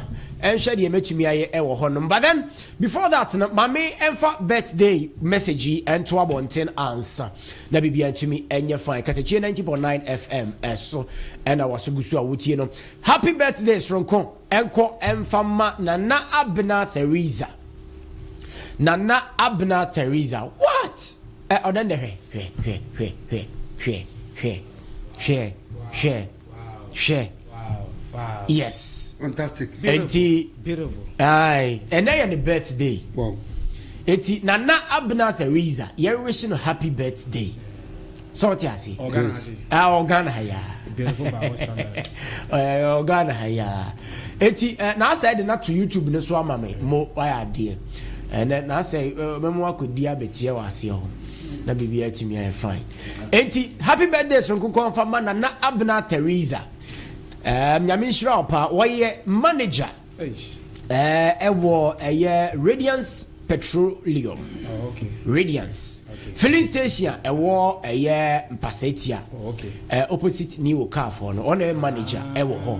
ɛnhwɛ deɛ mɛtumi ayɛ ɛwɔ hɔnom. But then before that no, ma me ɛmfa birthday message yi ɛnto abɔnten ansa na biribiara ntumi ɛnyɛ fine. Katakyie 90.9 FM ɛso ɛna waso gu so a wotie no. Happy birthday soronko nkɔ mfa mma Nana Abena Theresa Nana Abena Theresa what ɛ ɔdɛ ndɛ hwɛ hwɛ hwɛ hwɛ hwɛ hwɛ hwɛ hwɛ hwɛ hwɛ yes Fantastic. Enti ae ɛnɛ yɛ ne birthday Wow. Enti Nana Abena Theresa yɛ wish no happy birthday. Sɛ ɔte ase. Ɔwɔ ase. Ah, ɔwɔ Ghana ha yaa. Ɔwɔ Ghana ha yaa. Eti n'asɛ de n'ato YouTube no so ama me mo wayɛ adeɛ. Ɛnɛ n'asɛ mɛmo akɔdi abɛteɛ wɔ aseɛ hɔ na biribi atumi ayɛ fine. Eti happy birthday soronko kɔn fa ma Nana Abena Theresa. Um, Nyame nhyira wo paa. Wɔyɛ manager ɛwɔ ɛyɛ Radiance. Petroleum, Oh, okay. Radiance filling station a ɛwɔ ɛyɛ Mpasatia, Oh, okay. Opposite New Okafor no, ɔno yɛ manager ɛwɔ hɔ.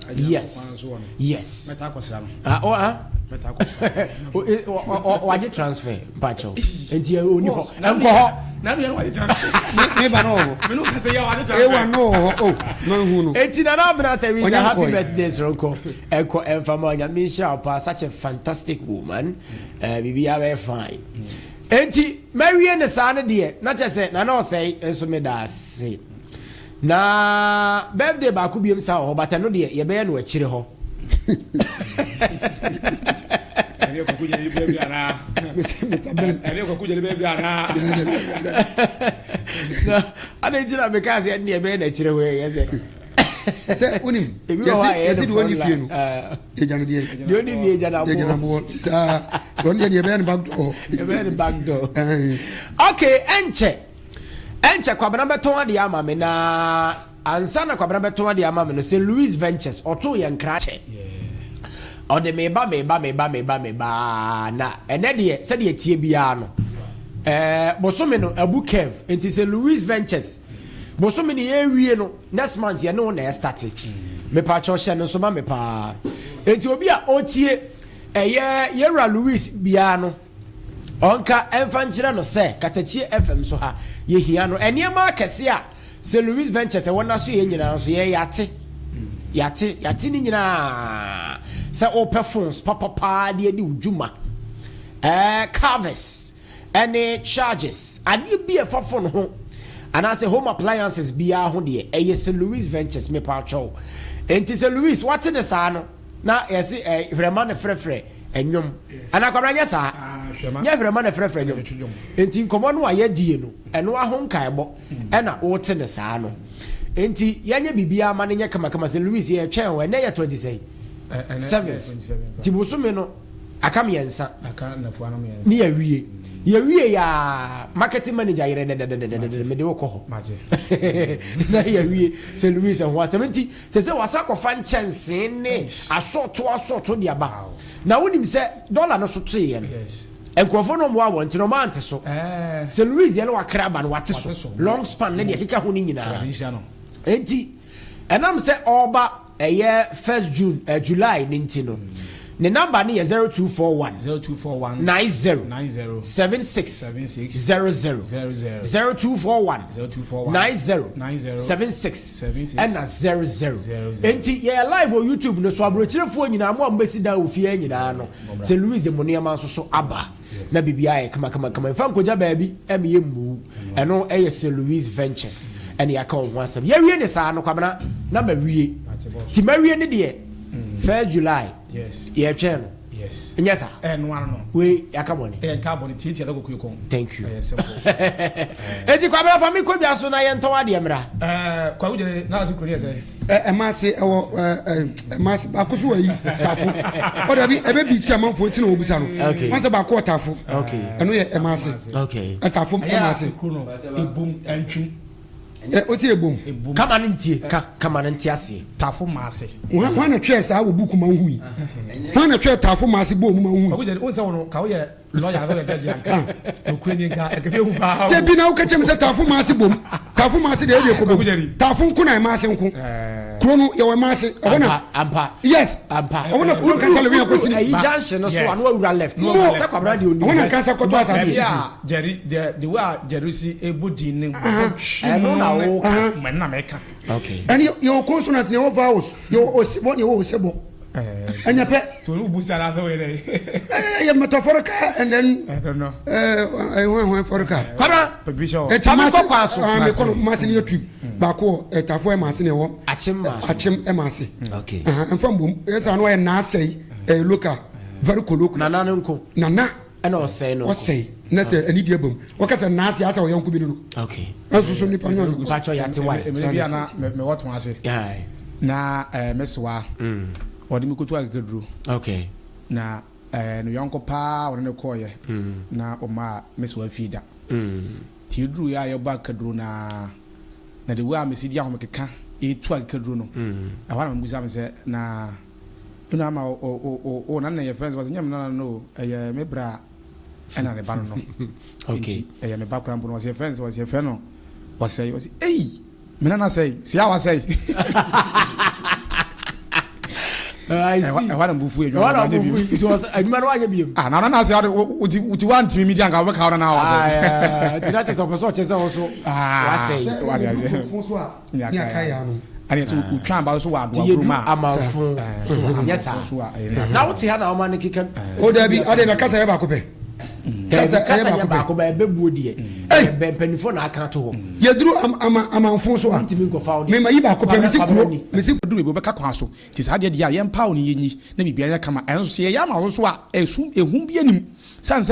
Agyina Yes, kwan so hɔ no. yes. Mɛta akɔsra no. Ah, oh, ah. Mɛta akɔsra no. Wagye transfer mpakyɛw nti ɔni hɔ nkɔ hɔ. Na nua no wagye transfer. Me ba no wɔ hɔ. Me no kasa yɛ wagye transfer. Ewa no wɔ hɔ o na hu no. Eti Nana Abena Theresa, Ɔnyɛ happy nkɔe. birthday soronko ɛkɔ ɛmfa ma Nyame nhyira wo paa, such a fantastic woman. Biribiara bɛyɛ fine. Enti mawie ne saa no deɛ na kyerɛ sɛ Nana Ɔsɛe nso meda ase. Na birthday baako biom saa wɔ hɔ but ɛno deɛ yɛbɛyɛ no akyire hɔ. Ɛne Kwaku Gyali baabi anaa? Mr. Ben. Ɛne Kwaku Gyali baabi anaa? Na adɛn nti na mekaa sɛ ɛno deɛ yɛbɛyɛ no akyire hɔ yɛ sɛ Sɛ wonim ebi wɔ hɔ a yɛyɛ yɛsi no deɛ ɔni front fie no line. Eh, yɛgya no deɛ deɛ ɔni fie gya no yɛgya no aboɔ. aboɔ nti saa ɔno deɛ deɛ yɛbɛyɛ no back door. Yɛbɛyɛ no back door. Ɛn. Okay, ɛnkyɛ Kwabena bɛtɔn adeɛ ama me na ansa na Kwabena bɛtɔn adeɛ ama me no St. Louis Ventures ɔtoo yɛn nkra kyɛ. Ɔde meba meba meba meba meba na ɛnɛ deɛ sɛdeɛ tie biara no bosome no abu curve nti St. Louis Ventures bosome no yɛwie no next month yɛne wo na ɛstarte. Mepakyɛw hyɛ no nso ma me paa. Nti obi a ɔtie ɛyɛ yɛwura Louis biara no ɔnka ɛmfa nkyerɛ no sɛ Katakyie FM so ha yɛhia no. Nneɛma akɛse a St. Louis Ventures ɛwɔ n'aso yɛ nyinaa nso yɛ yɛate. Yɛate, yɛate ne nyinaa. Sɛ wopɛ phones papapaa de adi wo dwuma, covers ɛne charges, adeɛ bi a ɛfa phone ho anaasɛ home appliances biara ho deɛ ɛyɛ St. Louis Ventures mepakyɛw. Enti St. Louis wate ne saa no na yɛse hwɛma ne frɛfrɛ ɛnwom anaa Kwabena nyɛ saa, nyɛ hwɛma ne frɛfrɛ nnwom. Enti nkɔmmɔ no a yɛdie no ɛno aho nkaebɔ ɛna wote ne saa no. Enti yɛnyɛ biribiara ma no nyɛ kamakama. St. Louis yɛtwɛn hɔ ɛnɛ yɛ 20 sɛn? 7 nti bosome no aka mmiɛnsa ne yɛwie. Yɛwie yɛ marketing manager yerɛ dɛdɛdɛdɛdɛ mede wo kɔ hɔ na yɛwie St. Louis ho asɛm. Nti sɛ sɛ wasa kɔfa nkyɛnsee ne asɔɔto asɔɔto de aba na wonim sɛ dɔla no so teeɛ no nkurɔfoɔ no ɔmo awɔ nti no ɔmo ante so. St. Louis deɛ no wakra aba no wate so long span ne deɛ keka ho no nyinaa. Nti ɛnam sɛ ɔreba ɛyɛ 1st June July ne nti no ne number no yɛ 0241 0241 90 90 76 76 00 00 0241 0241 90 90 76 76 ɛna 00. 00. Enti yɛyɛ live wɔ YouTube no so aburokyerefoɔ nyinaa mo a mobɛsi dan wɔ fie nyinaa no St. Louis de mo nneɛma nso so aba na biribiara yɛ kamakamakama mfa nkogya baabi ɛma yɛ mmu ɛno ɛyɛ St. Louis Ventures ɛne yɛaka wɔn ho asɛm. Yɛwie ne saa no Kwabena na mawie nti mawie ne deɛ 1st July Yes. yɛtwɛn no Yes. nyɛ saa Ɛno ano no. wei yɛaka bɔne. Ɛyɛ nka bɔne tietia dɛ kɔkɔ kɔn. Thank you. Ɛyɛ simple. Eti Kwabena fa mi kɔ dwa so na yɛntɔn adeɛ mmra. Kwaku Gyali na ase kuro ne yɛ sɛ. Ɛma ase ɛwɔ ɛma ase baako so wɔ yi Tafo ɔda bi ɛbɛ bi ti amanfoɔ ti na wɔbusa no. Okay. Wɔn sɛ baako wɔ Tafo. Okay. Ɛno yɛ ɛma ase. Okay. Ɛtafo ɛma ase. Ɛyɛ kuro no ebom ɛntwim. Ɛ osi ebom. Ebom. Kama ne ntie ka kama ne nte aseɛ. Tafo maase. Wɔn na twɛ saa wɔ buku ma nhu yi. Wɔn na twɛ Tafo maase bɔ ɔmu ma nhu yi. Kwaku Gyali o nsɛ wɔn ka o yɛ lɔya na o yɛ judge anka nokure ni nka ɛkɛfɛ ehu paa o. Tebi na woka kyɛm sɛ Tafo maase bom. Tafo maase deɛ ɛdeɛ kɔ bom. Kwaku Gyali. Tafo nko na ɛma ase nko. Kuro no yɛwɔ ɛma ase. Ɛhɔ na. Ampa. Yes. Ampa. Ɛhɔ na kuro nkasa lewin akɔsi ni. Ɛyi junction no so ano awura left. Mo. Sɛ Kwabena deɛ onim. Ɛhɔ na nkasa kɔtɔ asase. Ɛbi a Jerry the way a Jerry si ebu din ne bɔ twi Ɛno na mu woka. mɛ na mɛka. Okay. Ɛne yɛwɔ consonant na yɛwɔ vowels yɛwɔ osebɔ na yɛwɔ osebɔ. Ɛnyɛ pɛ. To o bu sara sɛ o yɛrɛ. Ɛyɛ metaphorical and then. I don't know. Ɛɛ ɛhɔn ɛhɔn fɔrika. Kwabena. Bishop. Ɛti Kwame maase kɔ kwan so. Ah mekɔ no maase ni yɛ tu baako wɔ ɛtafo ɛmaase na ɛwɔ. Akyem maase. Akyem ɛmaase. Okay. Nfa mbom ɛsɛ ano ayɛ naasɛyi ɛyɛ local very colloquial. Nana no nko. Nana. Ɛna ɔsɛe no nko. Ɔsɛe na sɛ ɛni deɛ bom wɔka sɛ naase asɛ ɔyɛ nko bi no no. Okay. Ɛnso so nipa no yɛ. Mpatsɔ yate wa. Emiri bi a na mɛ wɔ tɔn ase. Na mɛsewa ɔde mi koto akekaduro. Okay. Na ne yɔnko paa ɔne ne kɔɔyɛ. Na ɔmaa mɛsewa fi da. Ti duru yɛ a yɛbɔ akekaduro naa na de wo a mesi di ahomekeka etu akekaduro no. Ɛhɔ na mbusa mi sɛ na ɛnu ama o o o o nana yɛ fɛn sɛ ɔsɛ nyɛ mi nana no ɛyɛ me bra. Ɛna ne ba no no. Nti ɛyɛ me ba koraa mpo no ɔsɛ yɛfrɛ no sɛ ɔsɛ yɛfrɛ no ɔsɛe ɔsɛ ei me nana sɛe sɛ a wasɛe. Ɛhɔ na mbufu adwuma no wanyɛ biem. Nti ɔsɛ adwuma no wanyɛ biem. Ah na nana sɛ ɔde woti woti wantumi mi di anka wobɛka wo nana wasɛe. Nti na kyerɛ sɛ ɔpɛ sɛ ɔkyerɛ sɛ wo so wasɛe. Wade aseɛ. Ne aka ya no. Ɛne sɛ wotwa aba so wɔ adoa kurom a. Amanfo so nyɛ saa. Na wote ha na ɔma no keka. O dabi ade na kasa yɛ baako pɛ. Kasa yɛ baako pɛ ɛbɛbuo deɛ. Ɛbɛ mpanimfoɔ na aka ato hɔ. Yɛduru ama amanfo so a. Ntumi nkɔfa wo deɛ. Mema yi baako pɛ mesi kuro mesi. Duru baabi wobɛka kwan so nti saa adeɛ deɛ a yɛmpaw no yɛnyi na biribiara nyɛ kama ɛnso sɛ yɛyɛ ama wo so a ɛsu ehu bi anim sane sɛ.